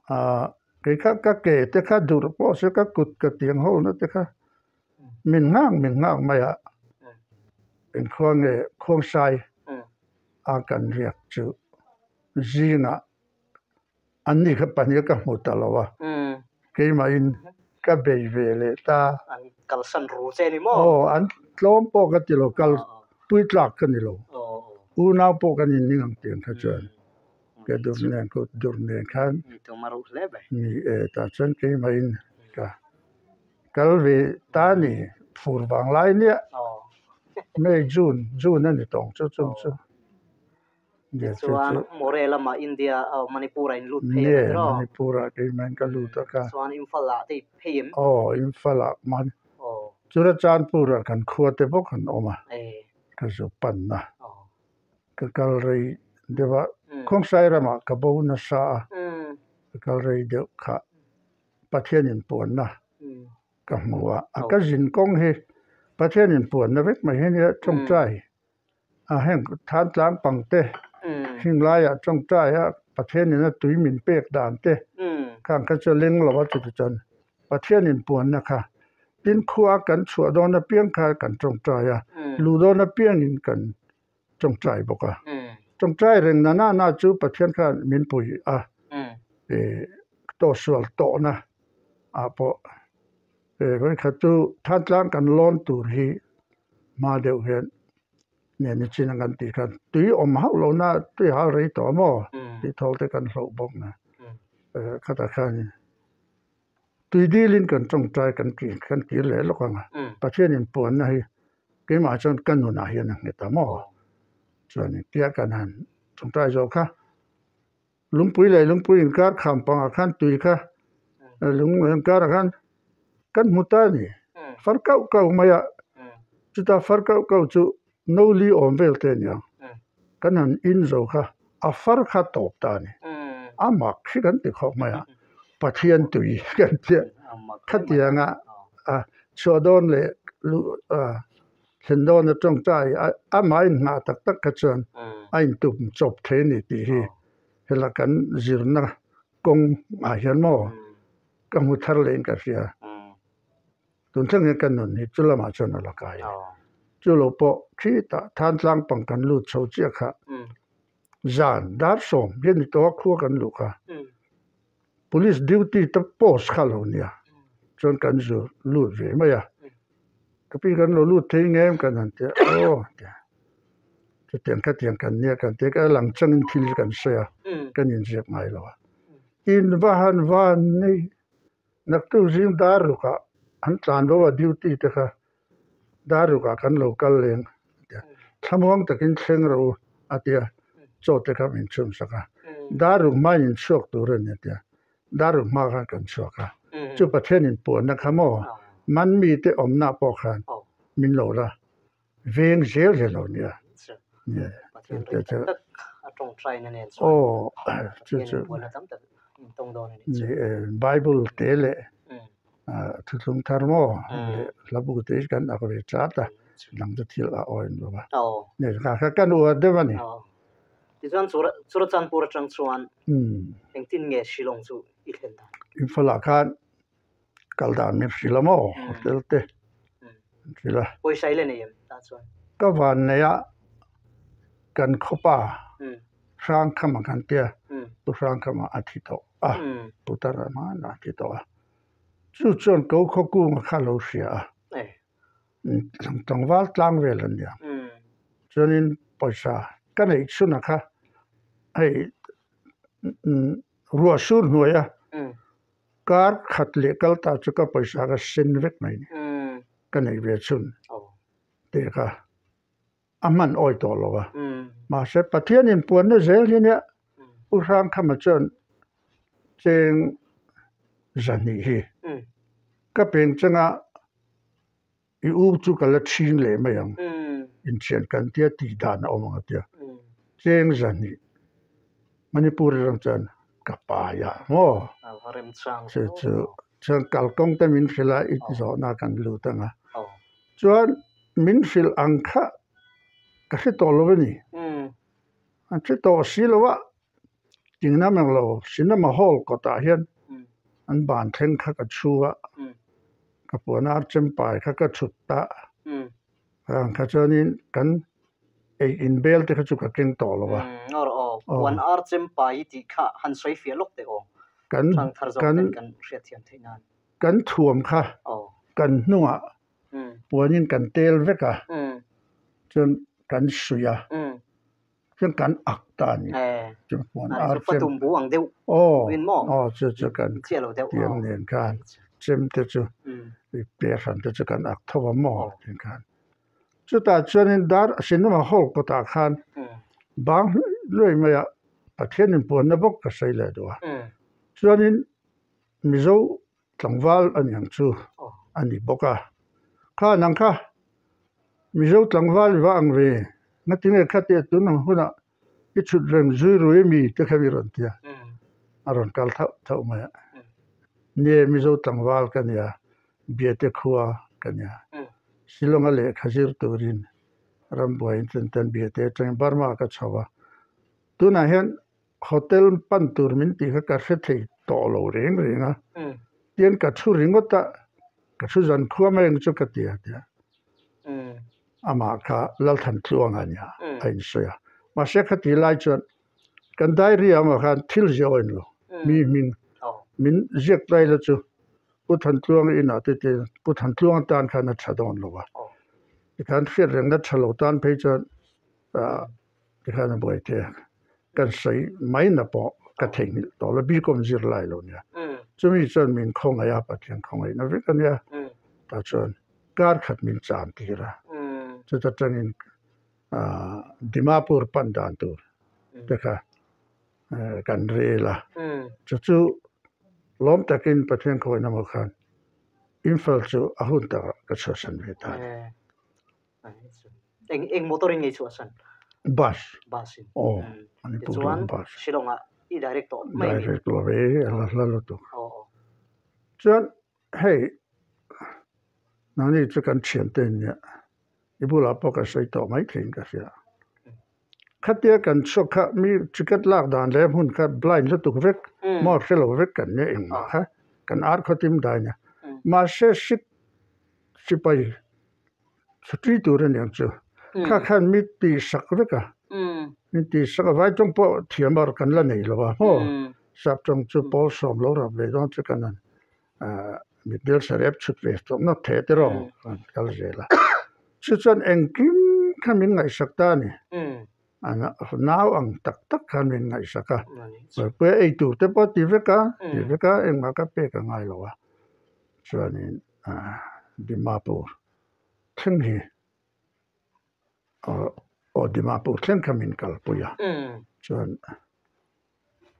ah kei kha ka ke te kha durh pawh se ka kut ka tiang ho na te kha min nghak min nghak mai a, engkhua nge Khuangsai a kan riak chu zingah An ni kha pahnih ka hmu ta lo a, keimahin ka bei ve leh ta. An kalsan ru che ni maw? Aw, an tlawm pawh ka ti lo, kal pui tlak ka ni lo. Unau pawh kan inning ang tiang kha chuan ke dur nen kut dur nen khan ni e tah chuan keimahin ka kal ve ta ni, fur vang lai nia, May, June, June a ni tawng chu chung chu. Tichuan More lamah India Manipur ah in lut phei a ni tiraw? Manipur ah keimahin ka lut a ka. Chuan Imphal ah te i phei em? Aw Imphal ah man Churachandpur ah kan khua te bawk an awm a ka zu pan a ka kal rei deuh a Kawngsai ramah ka bo nasa a ka kal rei deuh kha Pathian in puanna ka hmu a a ka zin kawng hi Pathian in puanna vek mai hi nia tawngtai A heng Thantlang pang te heng laiah tawngtai a Pathianin a tui min pek dan te khang kha chu a leng lo a chuti chuan Pathianin puanna kha tin khua kan chhuah dawn apiang kha kan tawngtai a luh dawn apiangin kan tawngtai bawk a tawngtai reng na na na chu Pathian khan min pui a ih tawhsual tawhna ah pawh. Vawikhat chu Thantlang kan lawn tur hi hma deuh hian nen i chin a kan tih khan tui awm hauh lo na tui hal rei tawh maw tih thawl te kan hloh bawk na khatah khan tui dilin kan tawngtai kan ti kan kir leh lawk ang a Pathianin puanna hi keimah chuan ka nunah hian a nghet a maw chuan tia kan han tawngtai zawh kha. Lungpui leh lungpui inkar kham pangah khan tui kha lung inkarah khan kan hmu ta a ni. Far kauh kauh mai a, chuta far kauh kauh chu no li awm vel te a ni ang. Kan han in zo kha a far kha tawp ta a ni. A mak hi kan ti khawp mai a, Pathian tui kan tia khatianga chhuah dawn leh thlen dawn a tawngtai amah inngah tak tak kha chuan a intum chawp thei a ni tih hi hela kan zirna kawng ah hian maw ka hmu thar leh in ka hria tun thleng hian ka nun hi chu lamah chuan a la kai a chu lo pawh khitah Thantlang pang kan lut chho chiah kha zan dar sawm hian ni tawh a khua kan luh kha. Police duty te post kha lo nia chuan kan zu lut ve mai a ka pi kan lo lut thei ngem kan han tia aw chutiang khatiang kan nia kan tia ka lang changin thil hi kan sawi a kan inziak ngai lo a in va han van nei naktuk zing dar rukah an tlan bo a duty te kha dar rukah kan lo kal leng thlamuang takin thleng rawh u a tia chaw te kha min chhun sak a dar ruk hmain in chhuak tur a ni a tia dar ruk hma khan kan chhuak a chu Pathian in puanna kha maw man mite awmna pawh khan min lo la veng zel zel lo nia aw chu chu ni e bible te leh. Thuthlung thar maw leh hla bu te hi kan ak ve chat a, dang chu thil a awm lo a. Ni kha kha kan uar deuh a ni. Tichuan Churachandpur atang chuan engtin nge Shillong chu i thlen dan? Imphal ah khan kal dan min hrilh a maw hotel te min hrilh a. Pawisa i la nei em tah chuan? Ka van nei a kan khawpa Hrangkhama kan tia Pu Hrangkhama a thi tawh a, Pu Tarama a thi tawh a. Chu chuan ko khaw kunga kha lo hria a, tlangval tlang vel an nia. Chuanin pawisa ka neih chhunah kha hei ruah sur hnuaia kar khat leh kal ta chu ka pawisa ka sen vek mai ni ka neih ve chhun tih kha. a hman awi tawh lo a. Mahse Pathianin puanna zel hi nia U Hrangkhama chuan cheng zahnih hi ka peng changa i u chu ka la chhing leh mai ang inthian kan tia tih dan a awm ang a tia. Cheng zahnih Manipur atang chuan ka pai a maw? Chu chu chuan kalkawng te min hrilh a i zawhna kan lut ang a. Chuan min hrilh ang kha ka hre tawh lo a ni. An hre tawh si lo a, tingna mang lo cinema hall kawtah hian an ban thleng kha ka chhu a, ka puan ar chempai kha ka chhut ta. Ang kha chuanin kan ei in bel te kha chu ka keng tawh lo a. Puan ar chempai tih kha han sawi fiah lawk teh aw. Kan Thangthar zawk ten kan hriatthiam theih nan. Kan thuam kha kan hnungah puanin kan tel vek a, chuan kan suih a, chuan kan ak ta a ni. Chuan puan ar chem aw aw chu chu kan tiang nen khan chem te chu pe hran te chu kan ak tho a maw tih khan. Chutah chuanin dar cinema hall kawtah khan bang hluai hluai mai a Pathianin puanna bawk ka sawi leh duh a. Chuanin Mizo tlangval a ni ang chu a ni bawk a, kha nang kha Mizo tlangval i va ang ve, ngatinge khatia tun ang hunah i chhut reng zui rui mi te kha i rawn ti a, a rawn kal thauh thauh mai a, nie Mizo tlangval ka nia, Biate khua ka nia, Shillong-a lehkha zir turin rambuaiin chuan tan Biate atangin Burma ka chho a, tunah hian Hotel pan tur min tih kha ka hre thei tawh lo reng reng a, tian ka thu ringawt a, ka thu zan khua mai ang chu ka ti a tia. Amah kha Lalthantluang a nia a insawi a, mahse khati lai chuan kan diary ah amah khan thil ziah awm lo, mi hming min ziak tlai la chu Pu Thantluanga inah te te Pu Thantluanga tan khan a tha dawn lo a, tikhan hriat rengna tha lo tan phei chuan ah Tikhan a buai te kan sawi mai na pawh ka theihnghilh tawh lo bikawm zir lai lo nia. Chumi chuan min khawngaih a, Pathian khawngaihna vek a nia. Tah chuan kar khat min cham tir a, chuta tangin Dimapur pan dan tur te kha kan rel a. Chu chu lawm takin Pathian khawngaihna maw khan Imphal chu a hun takah ka chhuahsan ve ta a ni. Eng eng motor in ngei chhuah san? Bus. Bus in. Aw, Manipur lam bus. Shillong ah i direct tawh mai ni? Direct lo ve, a la hla lutuk. Aw aw. Chuan hei nangni chu kan thiante in nia, i bulah pawh ka sawi tawh mai theiin ka hria. Khatia kan chhuak kha mi ticket lak dan leh hmun kha blind lutuk vek, maw hre lo vek kan nia engmah kha kan ar khawtim dai nia. Mahse sik sipai Chhuti tur a niang chu. Kha khan mi tih sak vek a. Mi tih sak a, vai tawng pawh thiam a kan la nei lo a maw. Sap tawng chu pawl sawm lo rap ve dawn chu kan han mitdel sarep chhut ve tawh nawt thei te rawh kan kal zel a. Chu chuan engkim kha min ngaihsak ta a ni. A nau ang tak tak khan min ngaihsak a. Puia ei tur te pawh ti vek a, ti vek a engmah ka pek a ngai lo a. Chuanin Dimapur thleng hi aw Dimapur thleng kha min kalpui a chuan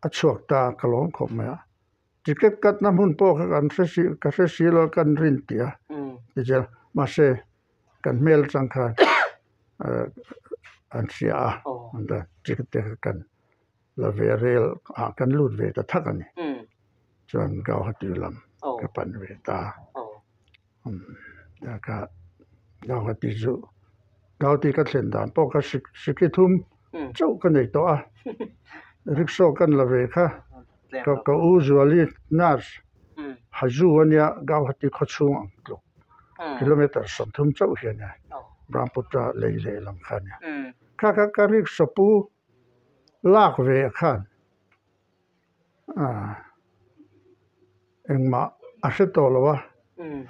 a chhuak ta ka lawm khawp mai a ticket cut na hmun pawh kha kan hre si ka hre si lo kan rin tih a tichuan mahse kan hmel atang khan an hria a ticket te kha kan la ve rel ah kan lut ve ta thak a ni chuan Guwahati lam. Ka pan ve ta. Ka Gauhati chu Gauhati ka thlen dan pawh kha sikhi thum chauh ka nei tawh a, rickshaw kan la ve kha ka u Zuali nurse Haju a nia Gauhati khawchhung ang tluk kilometer 30 chauh hi a nia Brahmaputra lei lehlam kha a nia. Kha kha ka rickshaw pu lak ve khan Engmah a hre tawh lo a,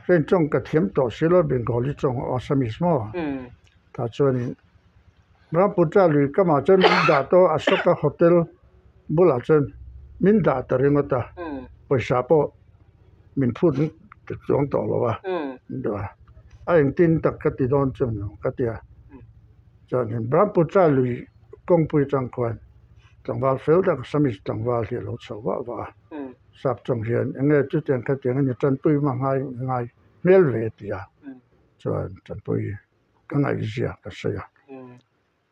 train tawng ka thiam tawh si lo Bengali tawng Assamese maw? Tah chuanin Brahmaputra lui kamah chuan min dah tawh a Ashoka hotel bulah chuan min dah ta ringawt a, pawisa pawh min phut chuang tawh lo a, a engtin tak ka ti dawn chu ka ti a, chuanin Brahmaputra lui kawngpui atang khuan. Tlangval fel tak Assamese tlangval hi a lo chho vah vah a, sap chawng hian eng nge chutiang khatiang a ni tanpui hma ngai ngai hmel ve a ti a, chuan tanpui ka ngaihzia ka sawi a,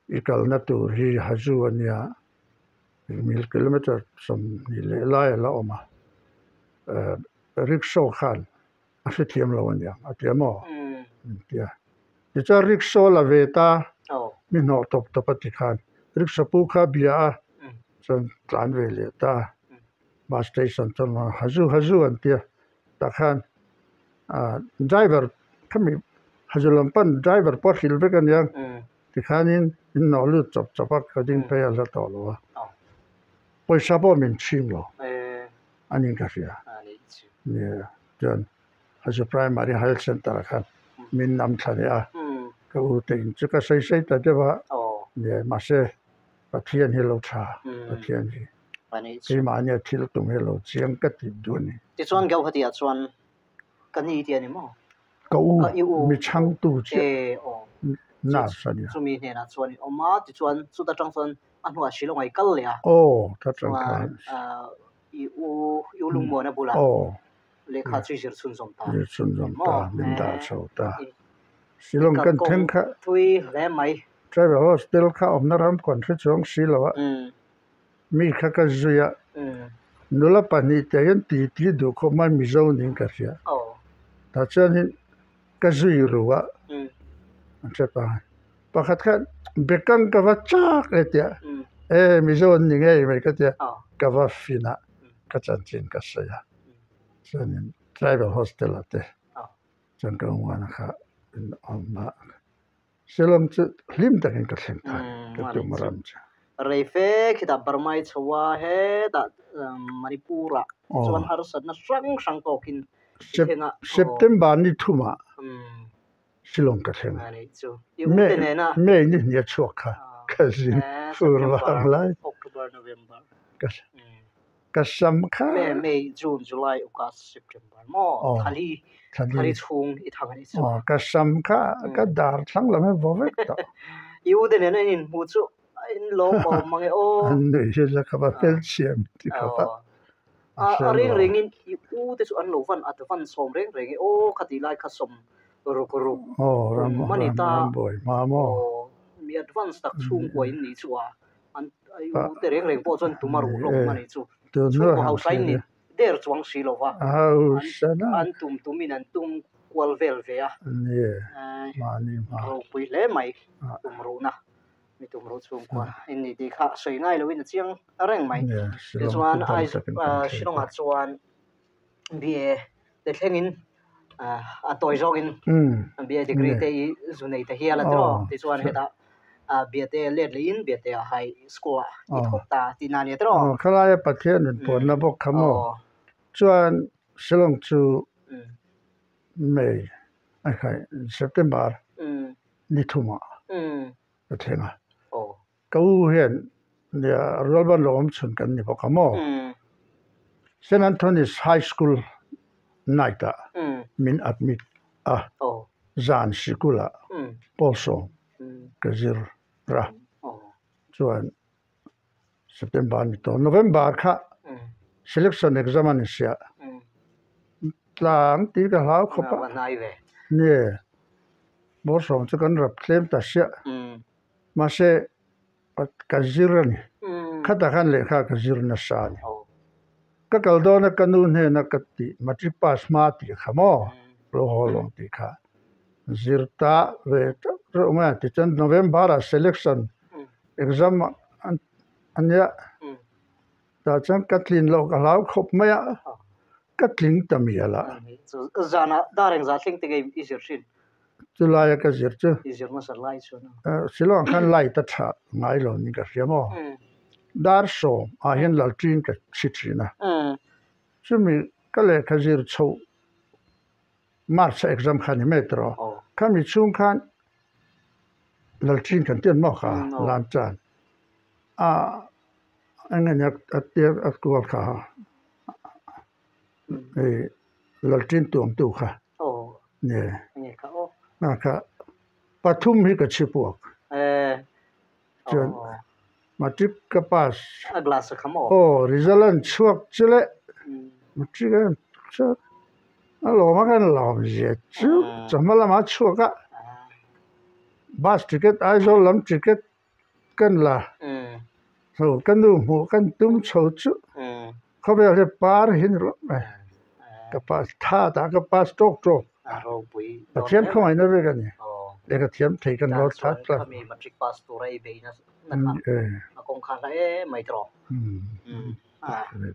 i kalna tur hi Haju a nia, mil kilometre 20 leh lai a la awm a, rickshaw khan a hrethiam lo a niang a ti a maw min ti a tichuan rickshaw la ve ta mi hnawh tawp tawp a ti khan rickshaw pu kha bia a chuan tlan ve leh ta bus station chuan hazu hazu an ti a tah khan ah driver khami hazu lam pan driver pawh a hrilh vek a nia tikhanin min hnawh lut chawp chawp a ka ding phei a hla tawh lo a pawisa pawh min chhing lo. A nih ka hria. Nia chuan Hazu Primary Health Centre ah khan min nam thla leh a, ka u te in chu ka sawi sawi ta deuh a, nia mahse Pathian hi lo tha, Pathian hi keimahnia thil tum hi lo chiang ka ti duh a ni. Tichuan Gauhati ah chuan ka ni tih a ni maw? Ka u mi chhangtu chiah nurse a nia. Chumi hnenah chuan i awm a, tichuan chuta tang chuan a hnuah Shillong ah i kal leh a. Aw, ta tang khan. I u i u Lungmuana bulah lehkha chu i zir chhunzawm ta. Zir chhunzawm ta, min dah chho ta. Shillong kan thleng kha. Thui hle mai. Tribal hostel kha awmna ram kawn hre chuang si lo a. Mi kha ka zui a. Nula 2 te hian ti ti duh khawp mai Mizo niin ka hria. Tah chuanin ka zui ru a. An hre pang a. Pakhat khan Bekang ka va chak e tia e Mizo an ni ngei mai ka tia ka va fin a ka chanchin ka sawi a chuanin tribal hostel ah te chuan ka unguana kha in awm a Shillong chu hlim takin ka thleng ta ka tum ram chu. Rei fe khitah Burma i chho a hetah Manipur ah chuan harsatna hrang hrang tawkin i thleng a. September ni thumah Shillong ka thleng. May ni hnih a chhuak kha ka zin fur vang lai. Ka sam kha. Ka sam kha ka dar thlang lam hi vaw vek tawh. An nuih hi la ka va fel chiam ti khawp a. A reng rengin i u te chu an lo van advance sawm reng reng e aw khatih lai kha sawm ruk ruk kum a ni ta aw mi advance tak chhungkua in nih chu a an i u te reng reng pawh chuan tum a ruh hlawm a nih chu chhungkaw hausa in ni der chuang si lo va an tum tum in an tum kual vel ve a ropui hle mai tum ruhna. Mi tum ruh chhungkua in ni tih kha sawi ngai loin a chiang reng mai. Tichuan Shillong ah chuan BA te thlengin a tawi zawkin BA degree te i zu nei ta hial a tiraw. Tichuan hetah Biate let lehin Biate ah high school ah i thawk ta tih na a ni a tiraw. Khalaia Pathian in puanna bawk kha maw? Chuan Shillong chu May September ni thumah ka thleng a. Ka u hian Rualban lo awm chhun kan ni bawk a maw? Saint Anthony's High School night ah min admit a, zan sikulah pawl sawm ka zir a, chuan September ni tawh November kha selection exam a ni sia tlang tih ka hlau khawp a nge bawr sawm chu kan rap tlem ta sia mahse ka zir a ni khatah khan lehkha ka zir nasa a ni. Ka kal dawn a ka nu hnena ka tih matric pass hma tih kha maw lo haw lo tih kha zir ta ve teuh teuh mai a tichuan November ah selection exam a nia tah chuan ka tlin loh ka hlau khawp mai a ka tling ta mial a. Zanah dar engzah thleng te nge i zir thin? Chulai a ka zir chu. I zir hmasa lai chuan a. Shillong khan light a tha ngai lo niin ka hria maw? Dar sawm ah hian lalṭin ka chhi thin a. Chumi ka lehkha zir chhoh March a exam kha ni mai tawh. Khami chhung khan lalṭin kan tian maw kha lan chan a eng nge nia a tia a kual kha hei lalṭin tuamtu kha. Nge a kha pathum hi ka chhipuak chuan matric ka pass aw result an chhuak chu le matric an chhuak a lawm a kan lawm zia chu chawhma lamah a chhuak a bus ticket Aizawl lam ticket kan la chho ka nu hmuh kan tum chho chu khawvel hi par hi ni rawh mai ka pass tha tah ka pass tawk tawk Pathian khawngaihna vek a ni lehkha thiam thei kan lo tha tlat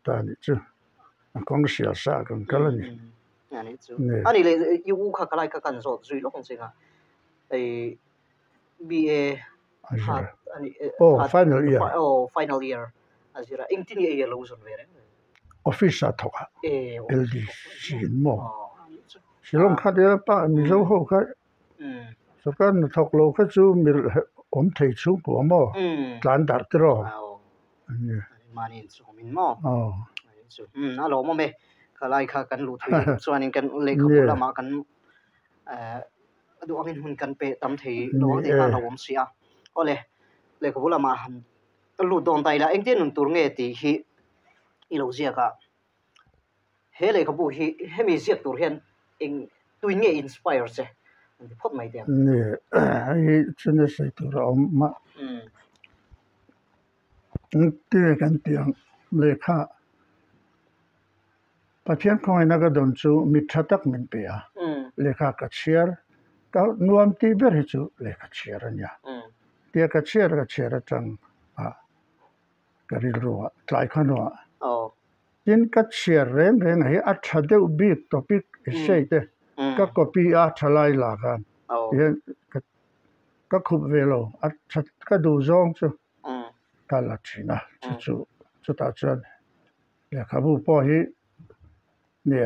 ta nih chu a kawng hrial sa kan kal a ni. BA Aw final year. Aw final year a zir a engtin nge i lo zawn ve reng reng? Office ah thawk a LDC in maw? Shillong kha te pa Mizo ho kha sawrkar hnathawk lo kha chu mi awm thei chhungkua maw tlan darh te rawh. Mahni inchhawm in maw? A lawmawm e khalai kha kan luh thui chuanin kan lehkhabu lamah kan A duh angin hun kan pe tam thei lo ang tih kha a hlauhawm si a. Awle, lehkhabu lamah han lut dawn ta ila, engtin nun tur nge tih hi i lo ziak a. He lehkhabu hi hemi ziak tur hian eng tuin nge inspire che an ti phawt mai teh ang. Ni, hei chu ni sawi tur a awm a. Engtin kan tih ang lehkha. Pathian khawngaihna ka dawn chu mi tha tak min pe a, lehkha ka chhiar, ka nuam tih ber hi chu lehkha chhiar a nia. Tia ka chhiar ka chhiar atang a ka rilru ah tlai kha hnuah tin ka chhiar reng reng hi a tha deuh bik topic essay te ka copy a tha lai la khan tihian ka khup ve lo a tha ka duh zawng chu ka la thin a chu chu chutah chuan. Lehkhabu pawh hi nge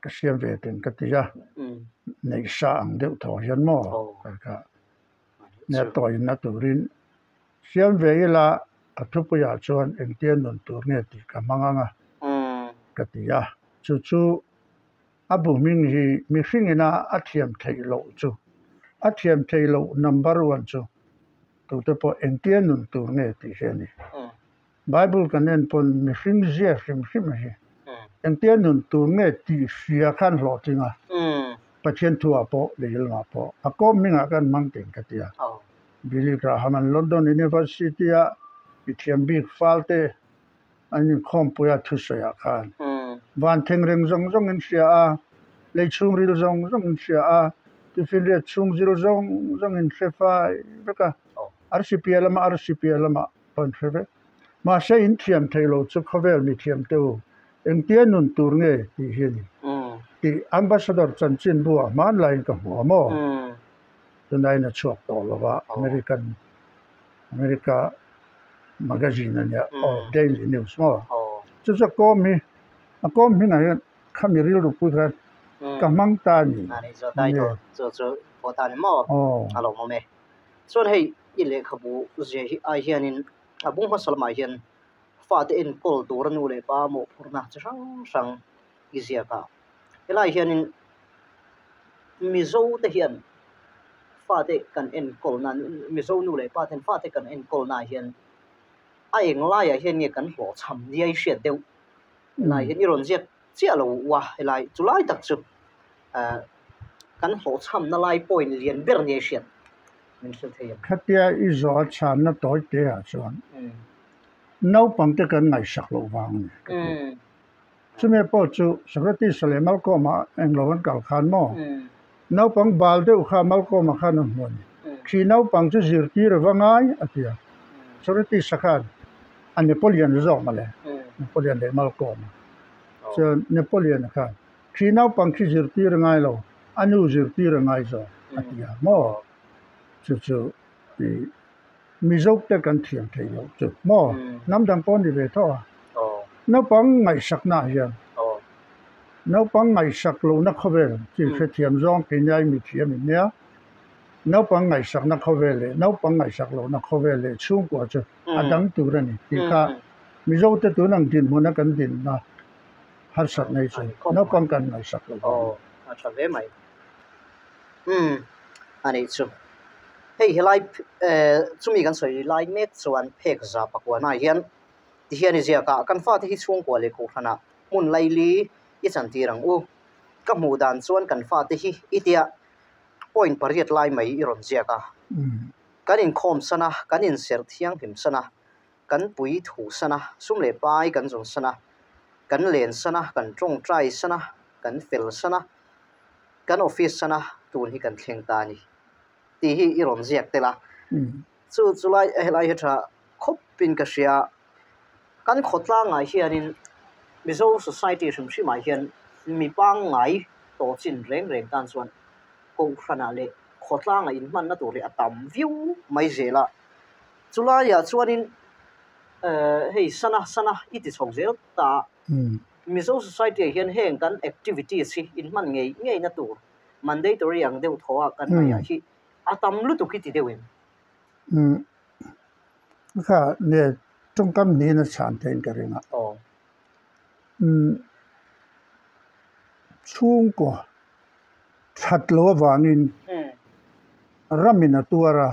ka siam ve teng ka ti a, neih sa ang deuh thaw hian maw ka nia tawina turin siam ve ila a thupuiah chuan engtia nun tur nge tih ka hmang ang a ka ti a, chu chu a bu hming hi mihring ina a thiam theih loh chu a thiam theih loh number one chu tute pawh engtia nun tur nge tih hi a ni. Bible kan en pawn mihring zia hrim hrim a hi. Engtia nun tur nge tih hria khan hlawhtling a, Pathian thuah pawh leh ilmah pawh a kawm hmingah khan hmang teng ka ti a. Billy Graham an London University a mithiam bik fal te an inkhawmpui a thusawiah khan van thengreng zawng zawng in hria a, lei chhungril zawng zawng in hria a, tufinriat chhungzil zawng zawng in hre fai vek a, arsi piah lamah arsi piah lamah Kan hre vek. Mahse in thiam theih loh chu khawvel mi thiam te u, engtia nun tur nge tih hi a ni. Tih Ambassador chanchin buah hmanlaiin ka hmu a maw? Tunaiin a chhuak tawh lo va, American America magazine a nia, aw Daily News maw? Chu chu a kawm hi, a kawm hmingah hian khami rilru pui khan ka hmang ta a ni. Aw. Chuan hei i lehkhabu zia hi ai hianin a bung hmasa lamah hian fate enkawl tura nu leh pa mawhphurhna chi hrang hrang i ziak a. Helaiah hianin Mizo te hian fate kan enkawl na Mizo nu leh pa ten fate kan enkawl naah hian a eng laiah hian nge kan hlawhchham nia i hriat deuh. Helaiah hian i rawn ziak chiah lo u a helai chu lai tak chu ah kan hlawhchhamna lai point lian ber nia i hriat min hrilh thei ang. Khatia i zawh a chhanna tawi te ah chuan naupang te kan ngaihsak loh vang a ni ka ti. Chumi pawh chu Socrates-a leh Malcolm-a englo an kal khan maw? Naupang bal deuh kha Malcolm-a khan a hmu a ni. Khi naupang chu zirtir a va ngai a ti a. Socrates-a khan a Napoleon zawk mawle, Napoleon leh Malcolm-a. Chuan Napoleon-a khan khi naupang khi zirtir a ngai lo, a nu zirtir a ngai zawk a ti a maw? Chu chu ih Mizo te kan thiam thei loh chu maw? Hnam dang pawh a ni ve tho a. Naupang ngaihsaknaah hian naupang ngaihsak lohna khawvel chi hrethiam zawng keini mi thiam in nia. Naupang ngaihsakna khawvel leh naupang ngaihsak lohna khawvel leh chhungkua chu a dang tur a ni tih kha Mizo te tun ang dinhmuna kan dinna harsat nei chu naupang kan ngaihsak lo vang. A tha hle mai. Umm a nih chu. Hei helai chumi kan sawi lai mek chuan phek za pakuana hian tihian i ziak a, kan fate hi chhungkua leh kohhranah hmun laili i chantir ang u. Ka hmuh dan chuan kan fate hi i tia point pariat lai mai i rawn ziak a. Kan inkhawm san a, kan inserh thianghlim san a, kan pui thu san a, sum leh pai kan zawn san a, kan len san a, kan tawngtai san a, kan fel san a, kan office sana tun hi kan thleng ta a ni tih hi i rawn ziak tel a. Chu chu lai helai hi tha khawpin ka hria. Kan khawtlangah hianin Mizo society hrim hrimah hian mi pangngai tawh chin reng reng tan chuan kohhranah leh khawtlangah inhmanna tur hi a tam viau mai zel a. Chulaiah chuanin hei sana sana i ti chho zel ta a. Mizo society ah hian heng kan activities hi inhman ngei ngei na tur mandatory ang deuh thaw a kan ngaih ah hi a tam lutuk hi ti deuh em? Umm kha nge tawngkam hnihin a chhan theihin ka ring a. Umm chhungkaw that loh avangin ramin a tuar a,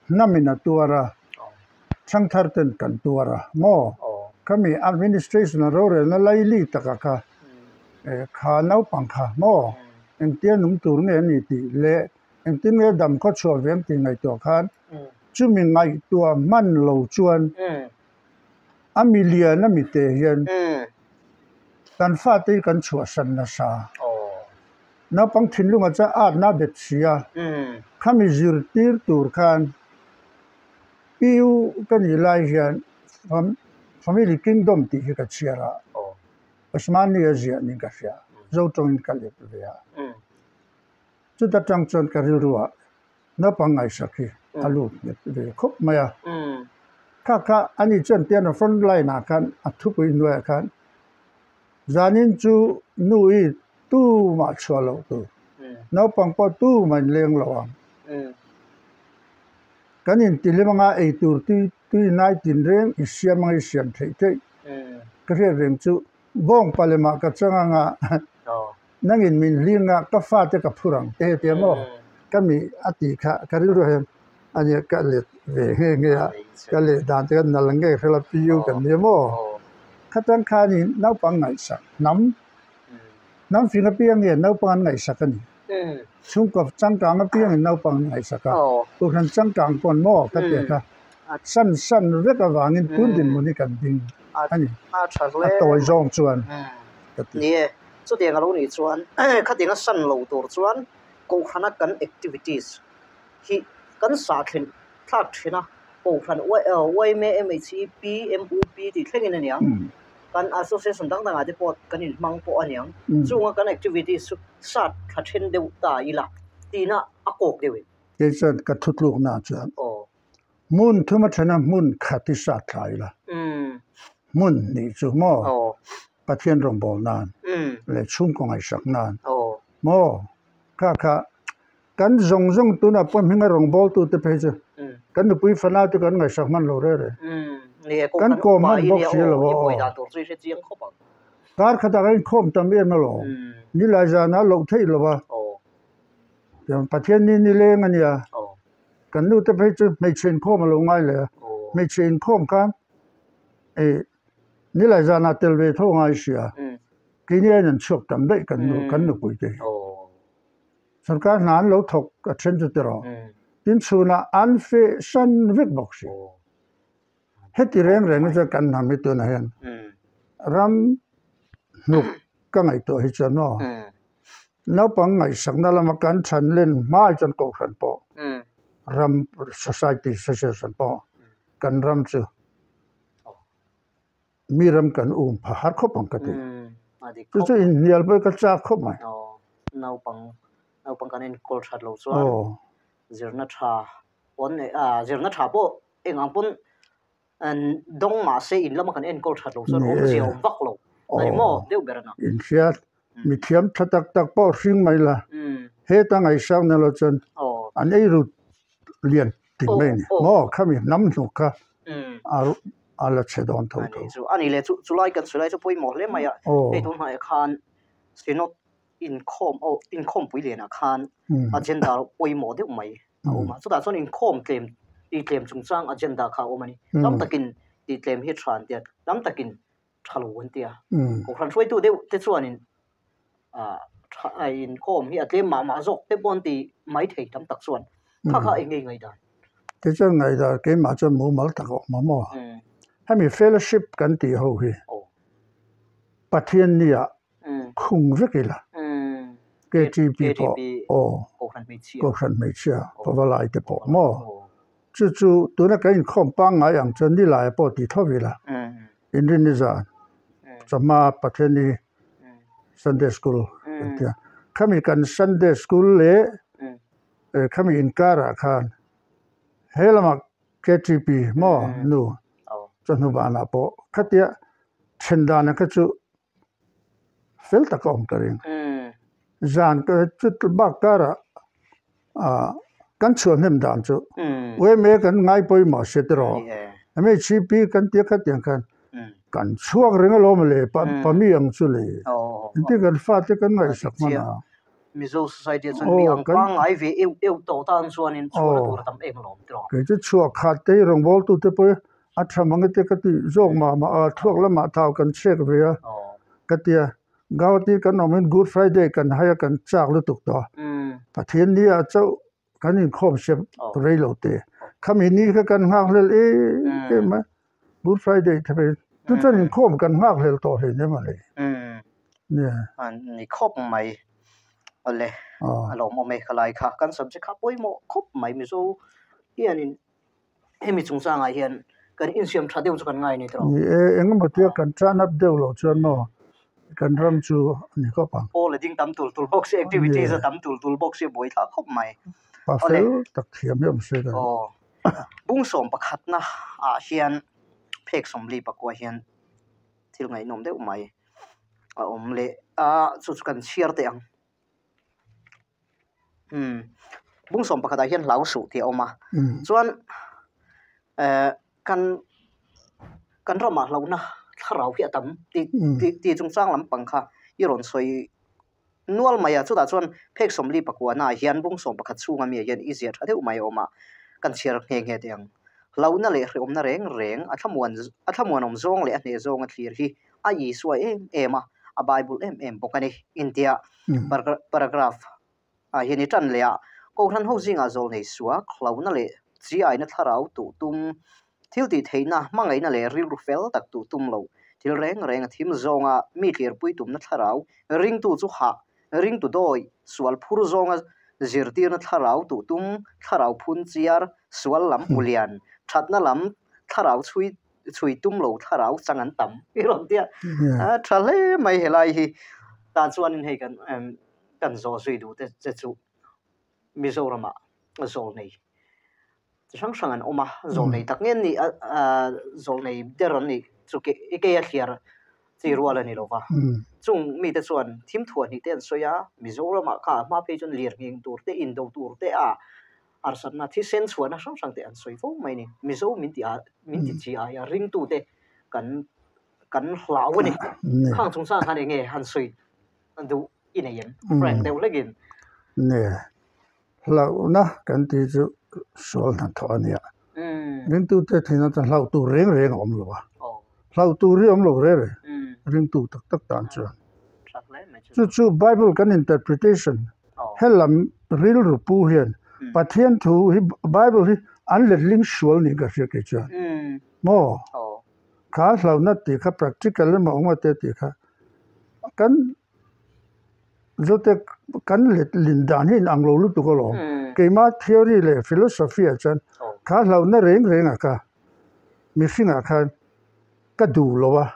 hnamin a tuar a, thangthar ten kan tuar a maw? Khami administration a rorelna laili taka kha kha naupang kha maw? Engtia nung tur nge a ni tih leh engtin nge dam khaw chhuah ve ang tih ngaihtuah khan chumi ngaihtuah hman lo chuan a milian a mite hian kan fate hi kan chhuahsan nasa. Naupang thinlunga chuan atna a bet si a, khami zirtir tur khan PU ka nih lai hian Family Kingdom tih hi ka chhiar a, Osmani a ziah niin ka hria, Zotawngin ka let ve a. Chuta tang chuan ka rilruah naupang ngaihsak hi a lut nghet ve khawp mai a. Kha kha ani chuan piano front line ah khan a thupui hnuaiah khan Zanin chu nu i tumah chhuah loh tur, naupang pawh tumah in leng lo ang. Kan intilim anga ei tur tui tui nai tin reng i siam anga i siam theih theih. Ka hriat reng chu bawng palemah ka chang anga nangin min hling a ka fate ka phur ang te heti a maw ka mi a tih kha ka rilru hian a nia ka let ve nghe nghe a ka leh dan te kha nal nge hrela PU kan nia maw khatang khanin naupang ngaihsak hnam hnam fing apiang hian naupang an ngaihsak a ni chhungkaw changkang apiangin naupang an ngaihsak a kohhran changkang pawn maw ka tia kha san san vek avangin tun dinhmun hi kan ding a ni a tawi zawng chuan ka ti. Ni e, chutiang a lo nih chuan khatiang a san lo tur chuan kohhrana kan activities hi kan sah thlen thlak thin a, kohhran yma, MHEP, MUP tih thlengin a niang, kan association dang dangah te pawh kan inhmang pawh a niang, chunga kan activities chu sat thla then deuh ta ila tihna a kawk deuh em? Kei chuan ka thutlukna chuan hmun thum a thena hmun khat i sat thla ila, hmun hnih chu maw Pathian rawngbâwl nân leh chhungkaw ngaihsak nân maw kha kha kan zawng zawng tunah pawh hminga rawngbâwltu te phei chu kan nupui fanau te kan ngaihsak hman lo reng reng. Kan kawm hman bawk si lo a aw. Kar khatah kan inkhawm tam em alawm. Nilai zanah loh theih lo a. Pathian ni nileng a nia. Kan nu te phei chu hmeichhe inkhawm a lo ngai leh a. Hmeichhe inkhawm khan ih Nilai zanah tel ve tho ngai sia, keini aiin an chhuak tam daih kan nu kan nupui te hi. Sorkar hna an lo thawk a then chu tiraw, tin chhunah an feh san vek bawk si. Heti reng reng hi chuan kan hnam hi tunah hian ram hnuk ka ngaihtuah hi chuan maw naupang ngaihsakna lama kan chhan len hma hi chuan kohhran pawh ram society association pawh kan ram chu mi ram kan um pha har khawp ang ka ti. Chu chu inhnial pawh hi ka chak khawp mai. Naupang naupang kan enkawl that loh chuan zirna tha pawn zirna tha pawh eng ang pawn Dawng mahse in lama kan enkawl that lo chuan awmzia awm vak lo a ni maw deuh ber a na. Inhriat mithiam tha tak tak pawh hring mai la, heta ngaihsang na lo chuan an ei rut lian ting mai a ni maw, khami hnam hnuk kha a la chhe dawn tho tho. A ni le, chulai kan sawi lai chu pawimawh hle mai a, hei tun hnuaiah khan Synod inkhawm aw inkhawmpui lianah khan agenda pawimawh deuh mai a awm a, chutah chuan inkhawm tlem tih tlem chungchang agenda kha a awm a ni. Tam takin tih tlem hi tha an ti a, tam takin tha lo an ti a. Kohhran hruaitu deuh te chuanin ah tha inkhawm hi a tlem mah mah zawk te pawh an ti mai thei tam tak chuan kha kha eng nge ngaihdan? Tichuan ngaihdan keimah chuan mumal tak a awm a maw? Hemi fellowship kan tih ho hi Pathian nia khung vek ila KTP pawh aw Kohhran hmeichhia pavalai te pawh maw chu chu tuna kan inkhawm pangngai ang chuan nilai pawh ti tho ila inrinni zan chawhma Pathianni Sunday school kan tia khami kan Sunday school leh khami inkarah khan he lamah KTP maw nu chawhnu banah pawh khatia then dana kha chu fel tak a awm ka ring. Zan ka chu bak karah ah kan chhuah hnem dan chu uaime kan ngai pawimawh se tiraw MHCP kan tia khatiang khan kan chhuak reng alawm le pami ang chu le engtin kan fate kan ngaihsak hman a. Mizo society ah chuan mi ang pangngai ve eu eu tawh tan chuanin chhuahna tur a tam em alawm tiraw. Kei chu chhuah khat te hi rawngbawltute pawh A tha mang ete ka tih zawk mah mah a, thluak lamah thau kan chhek ve a ka ti a. Gauhati kan awmin Good Friday kan hai a, kan chak lutuk tawh a. Pathian ni ah chauh kan inkhawm sep rei lo te. Khami ni kha kan nghak hlel em em a, Good Friday te phei chu chuan inkhawm kan nghak hlel tawh hle nia mawle. Nia. Ni khawp mai. Awle, a lawmawm e khalai kha. Kan subject kha pawimawh khawp mai Mizo hianin. Hemi chungchangah hian kan insiam tha deuh chu kan ngai a ni tawh. Ni e, engemaw tia kan turn up deuh loh chuan maw kan ram chu a ni khawp ang. Aw le ding tam tul tul bawk si, activities a tam tul tul bawk si a buai thlak khawp mai. Pa fel tak thiam hi awm se ka. Aw, bung 11 na ah hian phek 44 hian thil ngaihnawm deuh mai a awm leh a, chu chu kan chhiar teh ang. Umm bung 11 ah hian hlau suh tih a awm a chuan eh kan kan ramah hlauhna thlarau hi a tam tih tih tih chungchang lampang kha i rawn sawi nual mai a chutah chuan phek 49 ah hian bung 11 chhunga mi ah hian i ziah tha deuh mai a awm a kan chhiar nghe nghe teh ang hlauhna leh hrehawmna reng reng a thlamuan a thlamuanawm zawng leh a hneh zawnga thlir hi a Isua em em a a Bible em em bawk a ni intia Paragraph ah hian i tan leh a, Kohhran ho zingah zawlnei suak, hlauhna leh chiaina thlarau tuh tum, thil tih theihna, hmangaihna leh rilru fel tak tuh tum lo, thil reng reng a thim zawnga mi tlirpui tumna thlarau, ringtu chu hah, ringtu dawi, sual phur zawnga zirtirna thlarau tuh tum, thlarau phun chiar, sual lam hmu lian, thatna lam thlarau chhui chhui tum lo thlarau chang an tam i rawn tia a tha hle mai helai hi tan chuanin hei kan kan zawh zui duh te che chu Mizoramah zawl nei chi hrang hrang an awm a zawl nei tak nge an nih a zawl nei der an nih chu ke kei a thliar chi rual a ni lo va chung mite chuan thim thuah hnih te an sawi a Mizoramah kha a hma phei chuan lir nghing tur te indo tur te a Harsatna thisen chhuahna hrang hrang te an sawi fo mai a ni. Mizo min ti a, min ti chi ai a, ringtute kan kan hlau a ni. Khang chungchang khan eng nge han sawi duh i nei em? Frank deuh hlekin. Nge, hlauhna kan tih chu sual hnathawh a nia. Ringtute thin atang hlauh tur reng reng a awm lo a. Hlauh tur hi a awm lo reng reng, ringtu tak tak tan chuan. Chu chu Bible kan interpretation Helam rilru pu hian Pathian thu hi Bible hi an letling sual niin ka hria kei chuan. Maw? Kha hlauhna tih kha practical emaw awm a te tih kha Kan Zote kan letlin dan hi inang lo lutuk alawm. Keimah theory leh philosophy ah chuan kha hlauhna reng reng ah kha mihring ah khan ka duh lo a.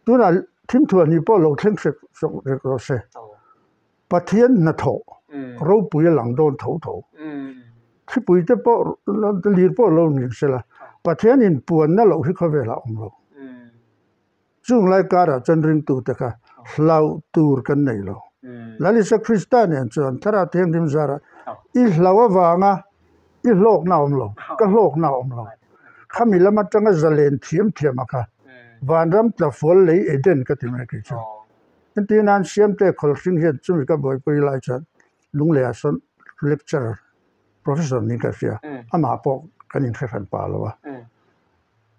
Tunah thimthuah ni pawh lo thleng hrek hrek rawh se. Pathian hnathawh ropui a lang dawn tho tho. Thlipui te pawh lir pawh lo ning se la, Pathian inpuanna loh hi khawvelah a awm lo. Chung lai karah chuan ringtute kha hlauh tur kan nei lo. Lal Isua Krista nen chuan Thlarau Thianghlim zarah i hlauh avanga i hlawkna a awm lo, ka hlawkna a awm lo. Khami lam atanga zalen thiam thiam a kha vanram tlafual lei Eden ka ti mai kei chu. Entir nan Siamte Khawlhring hian chumi ka buaipui lai chuan Lungleiah sawn lecturer, professor niin ka hria, amah pawh kan inhre hran pah lo a.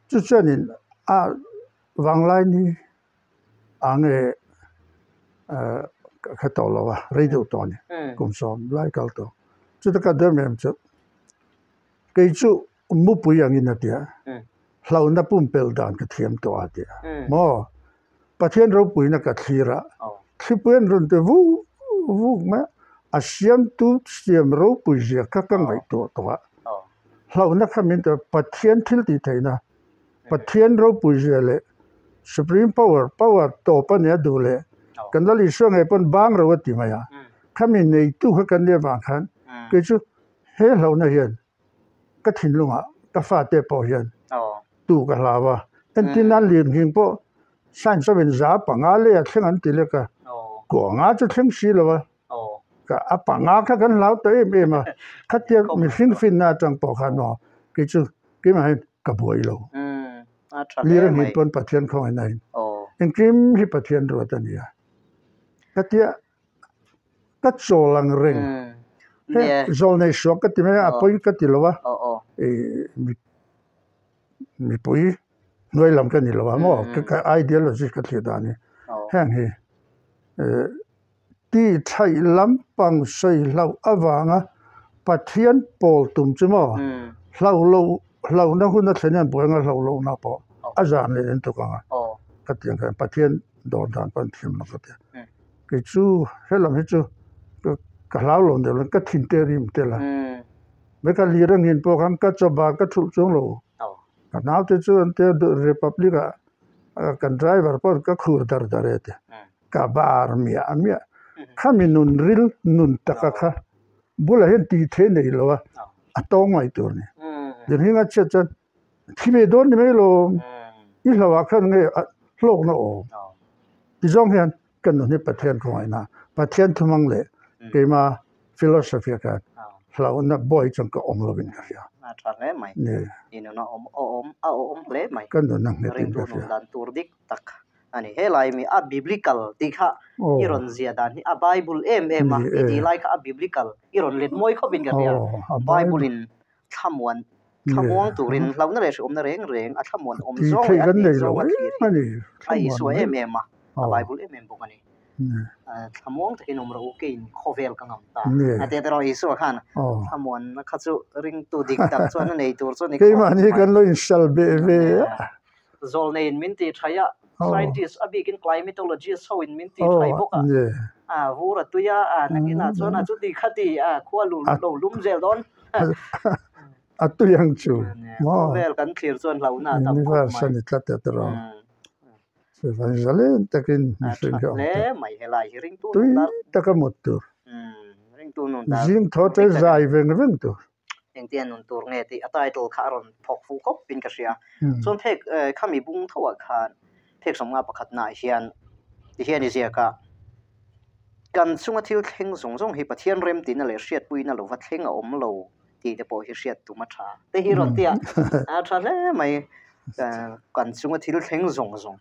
Chu chuanin a vanglai ni ah nge ka hre tawh lo a, rei deuh tawh a ni, kum sawm lai kal tawh. Chuta ka deuh em chu kei chu mupui angin a ti a, hlauhna pumpelh dan ka thiam tawh a ti a, maw? Pathian ropuina ka thlir a, thlipui an rawn ti vuk vuk mai a, a siamtu siam ropui zia kha ka ngaihtuah tawh a, hlauhna kha min ti a, Pathian thil tih theihna, Pathian ropui zia leh Supreme Power, power tawp a nia duh leh kan Lal Isua ngei pawn bang ro a ti mai a, khami neitu kha kan nih avang khan kei chu he hlauhna hian ka thinlungah ka fate pawh hian tu ka hlau a, entir nan lirnghing pawh science awmin za panga leh a thleng an ti lek a, kuanga chu thleng si lo a, ka a panga kha kan hlau ta em em a, khatia mihring finna atang pawh khan aw kei chu keimah hian ka buai lo, lirnghing pawn Pathian khawngaihna in engkim hi Pathian ruat a ni a, khatia. Ka chawl ang reng. He zawl nei suak ka ti mai a, a pawi ka ti lo a, mipui hnuai lam ka ni lo a maw, ka ideology ka thlir dan hi heng hi ti thaih lampang sawi hlauh avanga Pathian pawl tum chu maw hlauh loh hlauhna hun a thlen hian buai anga hlauh lohna pawh a zan leh en tuk ang a, ka ti ang khan Pathian dawr dan pawh an thiam lo ka ti a. Kei chu helam hi chu ka hlau lo deuh lo ka thin te rim tel a mai ka lir angin pawh khan ka chaw bar ka thulh chuang lo ka naute chu an tia republic ah kan driver pawh ka khur dar dar e ti ka bar miah miah khami nun ril nun taka kha bulah hian tih theih nei lo a a tawng mai tur a ni tirhing a chhiat chuan Thi ve dawn ni mai lo, i hlauhah khan nge hlawkna awm? Ti zawng hian ka nun hi Pathian khawngaihna, Pathian thumang leh keima philosophy ah khan hlauhna buai chuan ka awm lovin ka hria. A tha hle mai. I nun a awm a awm a awm hle mai. Ka nun a nghet in ka hria. Ringtu nun dan tur dik tak a ni. Helai mi a biblical tih kha i rawn ziah dan hi a Bible em em a, i tih lai kha a biblical i rawn let mawi khawp in ka hria. Bible in thlamuan thlamuang turin hlauhna leh hrehawmna reng reng a thlamuan awm zawng leh a hneh zawng a thlir hi a Isua em em a, a Bible em em bawk a ni. Thlamuang takin awm rawh u, keiin khawvel ka ngam ta. A tia erawh Isua khan thlamuanna kha chu ringtu dik tak chuan a nei tur chu a ni khawp mai. Keimahni kan lo insal beh ve a. Zawlneiin min ti thaih a, scientist a bikin climatologist ho in min ti thaih bawk a, a vur a tui a, a nakinah chuan a chuti khati a khua lu lo lum zel dawn. A tui ang chu maw? Khawvel kan thlir chuan hlauhna a tam khawp mai. Universe a ni tlat e tiraw. Chuvang zalen takin mihring hi a awm ta. Hle mai helai hi ringtu nun dar. Tui taka mut tur. Ringtu nun dar. Zing thaw te zai veng veng tur. Engtia nun tur nge tih a title kha a rawn phawk fuh khawp in ka hria. Chuan phek khami bung tho ah khan phek sawmnga pakhatna ah hian ti hian i ziak a, Kan chunga thil thleng zawng zawng hi Pathian remtihna leh hriatpuina lova thleng a awm lo tih te pawh hi hriat tum a tha te hi rawn ti a, a tha hle mai. Kan chunga thil thleng zawng zawng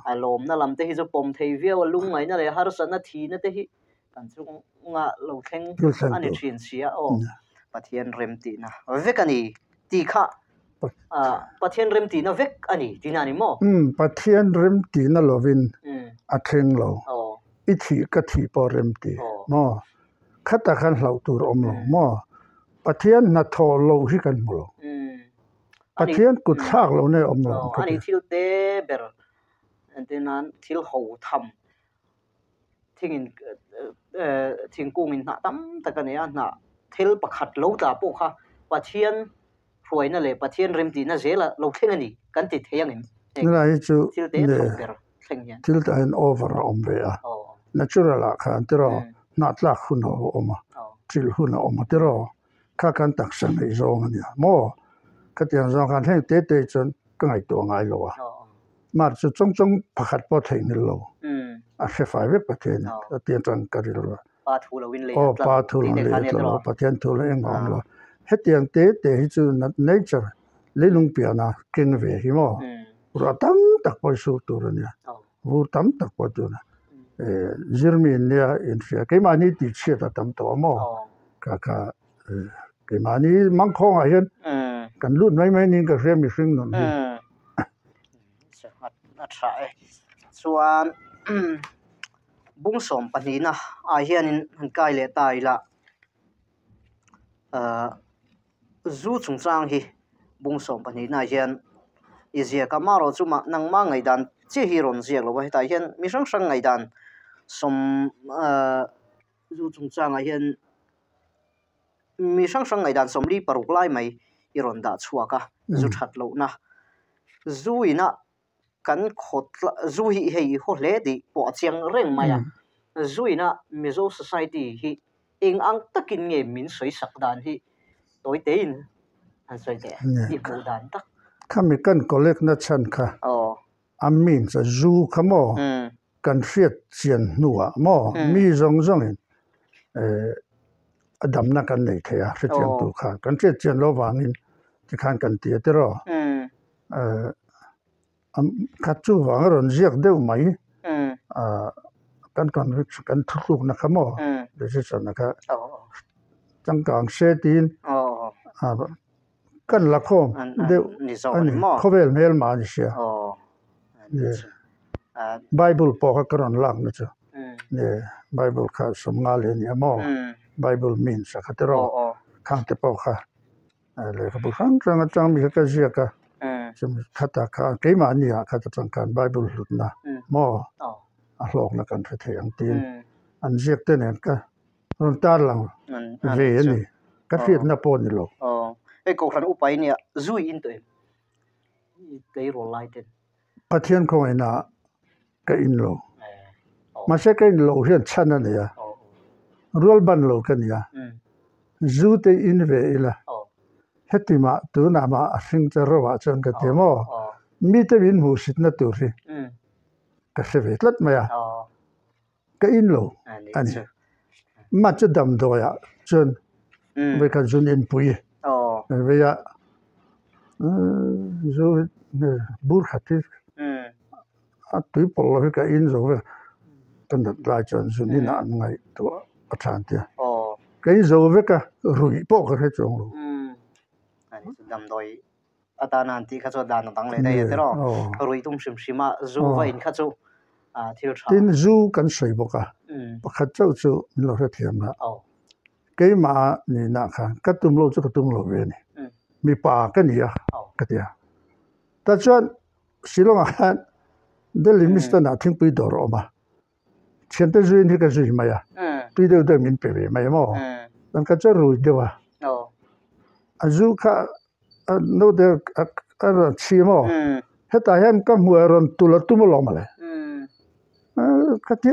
a lawmna lam te hi chu pawm thei viau a, lungngaihna leh harsatna thihna te hi Kan chunga lo thleng a ni thin si a aw. Pathian remtihna vek a ni tih kha Pathian remtihna vek a ni tihna a ni maw? Umm Pathian remtihna lovin a thleng lo. I thih ka thih pawh remti maw? Khatah khan hlauh tur awm lo maw? Pathian hnathawh lo hi kan hmu lo. Pathian kut thlak lohna hi awm lo. A ni thil te ber entir nan thil ho tham. Thingin thingkungin hnah tam tak a nei a, hnah thil pakhat lo tla pawh kha Pathian hruaina leh Pathian remtihna zela lo thleng a ni kan ti thei ang em? Heng Helai hi chu thil te tho ber thleng hian. Thil tah hian over a awm ve a, natural ah khan tiraw hnah tlak hun a awm a, trilh hun a awm a tiraw, kha khan taksa neih zawng a nia maw? Khatiang zawng khan heng te te chuan ka ngaihtuah ngai lo a. Mar chu chawng chawng pakhat pawh theihnghilh lo a hre fai vek Pathian a ti atang ka rilru a. Pa thu lo in lei a tla Pa thu lo in lei a tla lo, Pathian thu lo engmah a awm lo. Hetiang te te hi chu nature leilung piana keng ve hi maw ruah tam tak pawh i sur tur a nia, vur tam tak pawh tuna zirmi in nia inhria keimahni tihchhiat a tam tawh a maw kha kha keimahni mangkhawngah hian kan lut mai mai niin ka hria mihring nun hi. A tha e. Chuan bung sawm pahnihna ah hianin han kai leh ta ila ahh zu chungchang hi bung sawm pahnihna ah hian i ziak a amaherawh chu mah nangmah ngaihdan chiah hi rawn ziak lo a hetah hian mi hrang hrang ngaihdan sawm ahh zu chungchangah hian. Mi hrang hrang ngaihdan 46 lai mai i rawn dah chhuak a, zu that lohna. Zu ina kan khaw zu hi hei i haw hle tih pawh a chiang reng mai a. Zu ina Mizo society hi eng ang takin nge min sawi sak dan hi tawi tein han sawi teh i hmuh dan tak. Khami kan collect na chhan kha a means a zu kha maw kan hriat chian hnuah maw mi zawng zawngin a damna kan nei thei a hrechiang tur khan kan hriat chian loh avangin tikhan kan ti a tiraw kha chuvang a rawn ziak deuh mai kan conviction kan thutlukna kha maw decision a kha changkang se tiin Kan la khawm deuh a ni, khawvel hmelma a ni sia. Bible pawh kha ka rawn lak na chu, Bible kha sawmnga leh a ni a maw, Bible means a kha tiraw, khang te pawh kha lehkhabu hrang hrang atang mi kha ka ziak a, chumi khatah khan keimahni ah khat atang khan Bible hlutna maw a hlawkna kan hre thei ang tiin an ziak te nen ka Rawn tar lang ve a ni. Ka hriatna pawh a ni lo. Aw, hei Kohhran upa i nia, zui in tawh em? I tleirawl lai ten. Pathian khawngaihna ka in lo. Mahse ka in loh hian chhan a nei a, rual ban lo ka ni a, zu te in ve ila, heti mah tunah mah a hring che ro ah chuan ka ti maw, mite min hmuhsitna tur hi ka hre ve tlat mai a. Ka in lo a ni. Mah chu damdawiah chuan vawikhat zun inpui vei a, zu bur khat hi a tui pawlh lo hi ka in zo vek. Ka nat lai chuan zun inah an ngaihtuah a than tia. Ka in zo vek a, ruih pawh ka hre chuang lo. Atana an tih kha chu dan a dang leh daih a tiraw? Ruih tum hrim hrim a, zu va in kha chu thil tha. Tin, zu kan sawi bawk a, pakhat chauh chu min lo hrethiam la. Keimah nihna khan ka tum lo chu ka tum lo ve a ni. Mipa ka ni a ka ti a. Tah chuan Shillong-ah khan Delhi Mistan-ah thingpui dawr a awm a. Thiante zuiin hi ka zui mai a, tui deuh deuh min pe ve mai maw? Chuan ka che rui deuh a, a zu kha a naute a rawn chhi maw? Hetah hian ka hmuh a rawn tulh a tum alawm mawle. Ka ti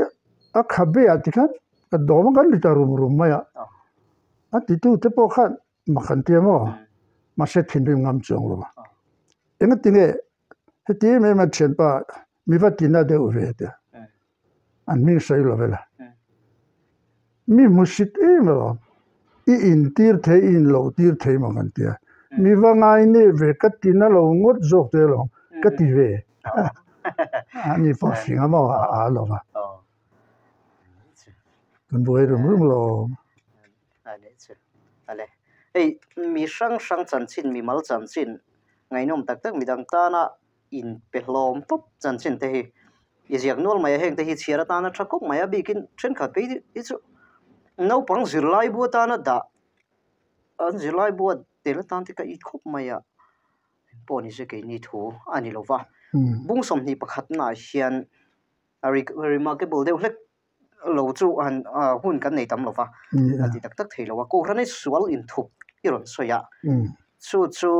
a khabe ah tikhan ka dawm a kan ri ta rum rum mai a, a titute pawh khan mak an ti a maw? Mahse thinrim ngam chuang lo a, engatinge heti em em a thianpa Mi va tina deuh ve te an hming sawi lo vela. Mi hmusit em alawm. I intir thei i inloh tir thei maw kan tia. Mi va ngai neh ve ka tina lo ngawt zawk te alawm ka ti ve. Ani pawh hring a maw a a lo va. Kan buai rum rum lo. Hei mi hrang hrang chanchin mi mal chanchin ngaihnawm tak tak midang tana inpe hlawm tawp chanchin te hi i ziak nual mai a, heng te hi chhiar atana tha khawp mai a, bikin thenkhat phei hi chu naupang zirlai bu atana dah an zirlai bu a tel atan te ka it khawp mai a, pawh ni se keini thu a ni lo va, bung 21 naah hian a remarkable deuh hlek. lo chu han hun kan nei tam lo va, a ti tak tak thei lo a. Kohhran hi sual inthup i rawn sawi a, chu chu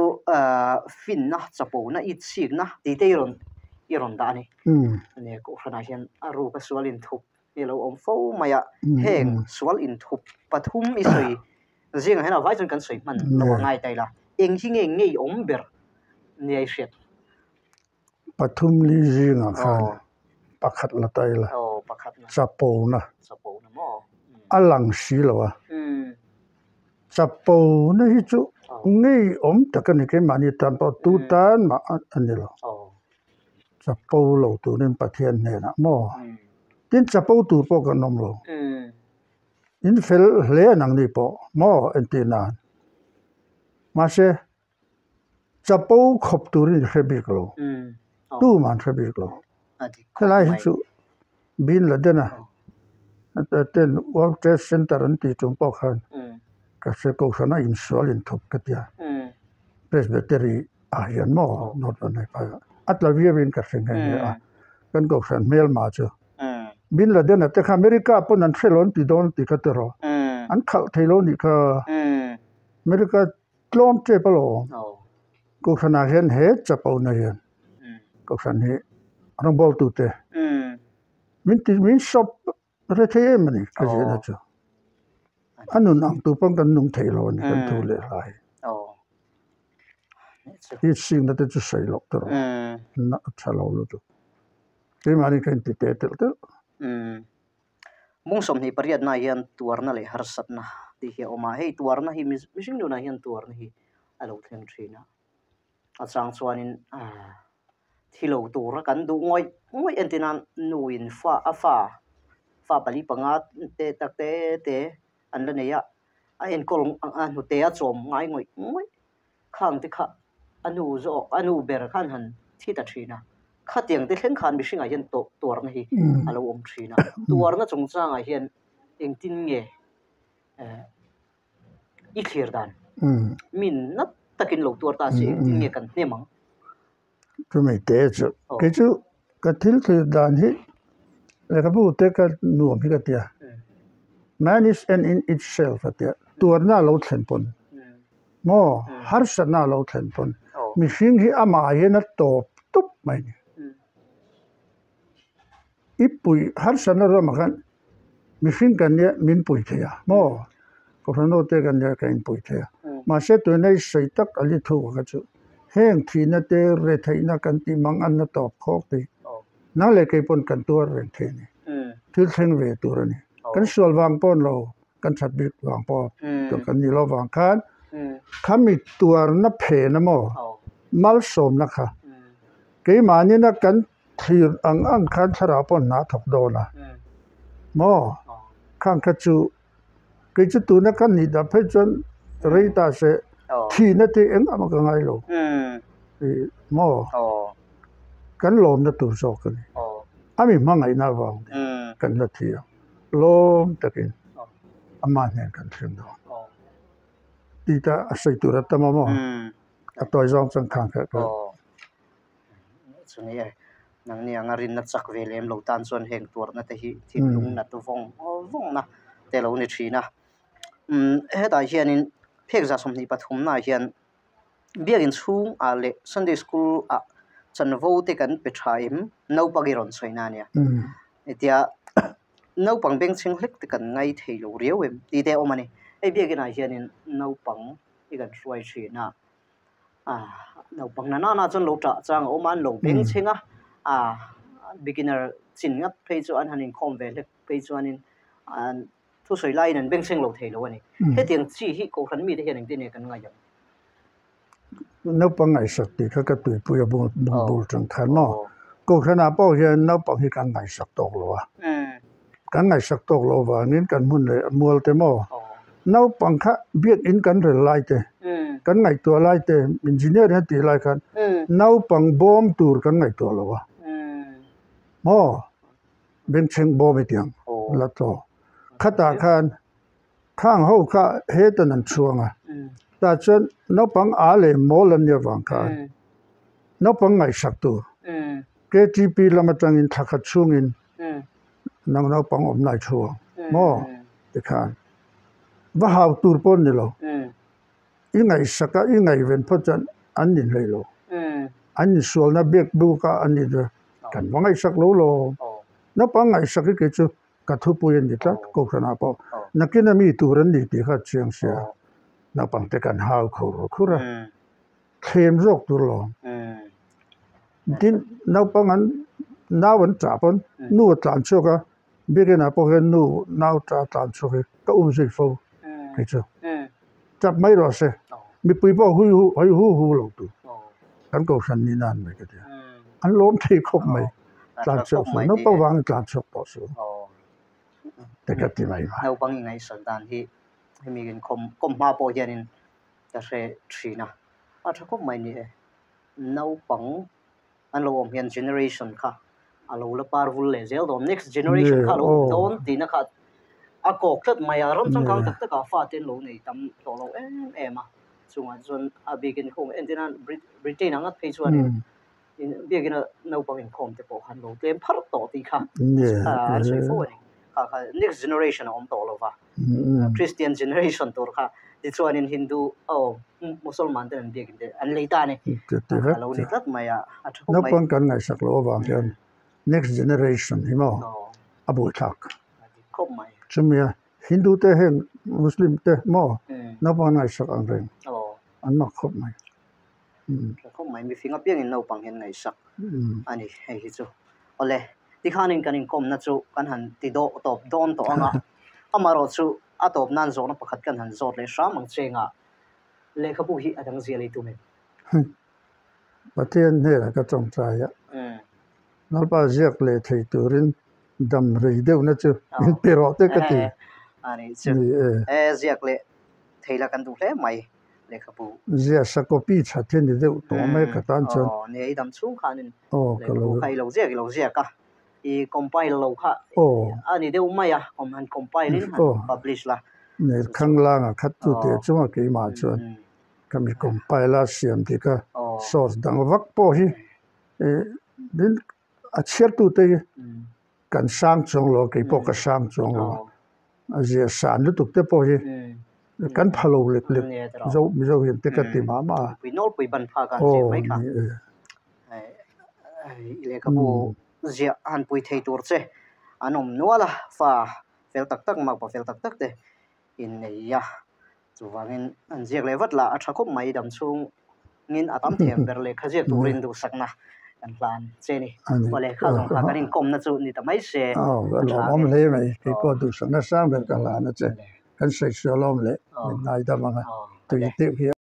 finna, chapona, itsikna tih te i rawn i rawn dah a ni. Nia, Kohhranah hian a ruka sual inthup hi a lo awm fo mai a, heng sual inthup pathum i sawi zingah hian a vai chuan kan sawi hman lo a ngai ta ila, eng hi nge ngeiawm ber nia i hriat? Pathum li zingah khan pakhat la ta ila, chapona a lang si lo a, chapona hi chu ngeiawm tak a ni keimahni tan pawh tu tan mah a ni lo, chapo lo turin Pathian hnenah maw tin chapo tur pawh kan awm lo, in fel hle a nangni pawh maw entir nan mahse. Chapo khawp turin i hre bik lo, tumah an hre bik lo. Helai hi chu Bin Laden-a ten World Trade Center an tih tum pawh khan ka hre kohhran a insual inthup ka tia. Presbytery ah hian maw North Vanlaiphai ah a tla viau in ka hre nghe nghe a, kan kohhran hmelma chu. Bin Laden-a te kha America pawn an hre lo an ti dawn tih kha tiraw, an khalh thei lo nih kha. America Tlawm tep alawm. Kohhranah hian he chapona hian kohhran hi rawngbawltute min ti min sawp hre thei em a ni ka zirna chu. A nun ang tur pawn kan nung thei lo a ni kan thu leh hla hi. Hi singna te chu sawi loh tur a tha lo lutuk. Keimahni ka inti teh telh telh. Mung 28 na hian tuarna leh harsatna tih hi a awm a, hei tuarna hi mihring nunah hian tuarna hi a lo thleng thin a, a chang chuanin thi lo tura kan duh ngawih ngawih entir nan nuin fa a fa fa pali panga te tak te te an la nei a, a enkawl a hnute a chawm ngai ngawih ngawih Khang te kha a nu zawk, a nu ber khan han thi ta thin a. Khatiang te thleng khan mihringah hian tawh tuarna hi a lo awm thin a. Tuarna chungchangah hian engtin nge i thlir dan? Min nat takin lo tuar ta se engtin nge kan hnem ang? Chumi te chu kei chu ka thil thlir dan hi lehkhabu te ka nuam hi ka tia man is an in itself a tia tuarna a lo thlen pawn maw harsatna a lo thlen pawn mihring hi amah hian a tawp tup mai a ni i pui harsatna ramah khan mihring kan nia min pui thei a maw kohhran ho te kan nia kan inpui thei a mahse tuna i sawi tak a li thuk kha chu heng thihna te retheihna kan tih mang anna tawp khawk te nang leh kei pawn kan tuar reng thei a ni thil thleng ve tur a ni kan sual vang pawn lo kan that bik vang pawh kan ni lo vang khan khami tuarna phen a maw malsawmna kha keimahni kan Thlir ang ang khan thlarau pawh hna thawk dawn a maw? Khang kha chu kei chu tuna ka nih dah phei chuan rei ta se thihna te engah mah ka ngai lo ih maw? Kan lawmna tur zawk a ni. A mi hmangaihna avang kan la thi ang. Lawm takin ama hnen kan thleng dawn. Tih ta a sawi tur a tam a maw? A tawi zawng chuan khang kha ka. Chumi e, nangni anga rinna chak ve lem lo tan chuan heng tuarna te hi thinlung nat vawng vawngna te lo ni thin a. Umm hetah hianin phek 23 naah hian biakin chhung ah leh Sunday school ah chanvo te kan pe tha em naupang i rawn sawi na ania. Hetia naupang bengchheng hlek te kan ngai thei lo riau em tih te a awm a ni. Hei biakin ah hianin naupang i kan hruai thin a. Naupang na nana chuan lo tah chang a awm a, an lo beng chheng a, beginner chin ngat phei chu an han inkhawm ve hlek phei chuanin thusawi laiin an beng chheng lo thei lo a ni. Hetiang chi hi Kohhran mite hian engtin nge kan ngaih ang? Naupang ngaihsak tih kha ka tuipui a bul tang khan maw? Kohhranah pawh hian naupang hi kan ngaihsak tawk lo a, kan ngaihsak tawk loh vangin kan hmun leh mual te maw naupang kha biakin kan rel lai te kan ngaihtuah lai te engineer hian tih lai khan naupang bawm tur kan ngaihtuah lo a maw bengchheng bawm hetiang la tlaw khatah khan khang ho kha hetan an chhuang a tah chuan naupang a leh mawl an nih avang khan naupang ngaihsak tur K_T_P lam atangin thla khat chhungin. Nang naupang awm nai thu ang maw? Tikhan va hau tur pawh ni lo. I ngaihsak a, i ngaihven phawt chuan an inhlei lo. An insualna biak buk a an in kan va ngaihsak lo lo. Naupang ngaihsak hi kei chu ka thupui a ni tlat Kohhranah pawh. Nakin a mi tur an ni tih kha a chiang sia. Naupangte kan hau khur khur a, thlem zawk tur lo. Tin, naupang an nau an tah pawn nu a tlan chhuak a, biakinah pawh hian nu nau tah a tlan chhuak hi ka um zui fo kei chu. Tap mai rawh se, mipui pawh hui hu hawi hu hu lo tur kan kohhran ni nan mai ka tia. An lawm thei khawp mai, tlan chhuak suh, naupang vangin tlan chhuak tawh suh te ka ti mai mai. Naupang ingaihsak dan hi hemi inkhawm kawm hma pawh hianin ka hre thin a, a tha khawp mai ni e. Naupang an lo awm hian generation kha a lo la par vul leh zel dawn, next generation kha a lo awm dawn tihna kha a kawk tlat mai a, ram changkang tak takah fate an lo nei tam tawh lo em em a, chungah chuan a bikin khawng entir nan Britain ang ngat phei chuanin biakin a naupang inkhawm te pawh kha an lo tlem phar tawh tih kha an sawi fo a ni, kha kha next generation a awm tawh lo va. Christian generation tur kha tichuanin Hindu aw Musalman ten an biak in te an lei ta a ni. A lo ni tlat mai a, a tha khawp mai. Naupang kan ngaihsak loh avang hian next generation hi maw a buaithlak. A dik khawp mai. Chumi a Hindu te heng Muslim te maw naupang an ngaihsak ang reng an mak khawp mai. Tha khawp mai, mifing apiangin naupang hian ngaihsak a ni hei hi chu. Awle, tikhanin kan inkawmna chu kan han ti dawh tawp dawn tawh ang a, amaherawh chu a tawp nan zawhna pakhat kan han zawt leh hram ang che nga lehkhabu hi a dang zia lei tum em? Pathian hnenah ka tawngtai a, Lalpa ziak leh thei turin dam rei deuhna chu min pe rawh te ka ti. A nih chu. E ziak leh thei la kan duh hle mai. Lehkhabu. Ziah sa copy that hi ni deuh tawh mai ka tan chuan. Aw nia i dam chhung khanin lehkhabu kha i lo ziak i lo ziak a, i compile lo kha a ni deuh mai a, han compile in han publish la. Nia Khanglanga khat chu teh chunga keimah chuan ka mi compile a siam dik a, source dang vak pawh hi din a chhiartute hi kan sang chuang lo a, kei pawh ka sang chuang lo a, a zia san lutuk te pawh hi kan pha lo lek lek zo Mizo hian te ka ti mah mah a. Pui nawlpui ban phak a zir mai kha lehkhabu ziah han pui thei tur che an awm nual a, fa fel tak tak makpa fel tak tak te innei a. Chuvangin an ziak leh vat lah a tha khawp mai dam chhungin a tam thiam ber lehkha ziak turin duhsakna kan hlan che ni. Aw lehkha zawng kha kan inkawmna chu ni ta mai se. Aw ka lawmawm hle mai kei pawh duhsakna sang ber ka hlan a che. Kan sawi sual awm leh min ngaidam ang a tui deuh hi.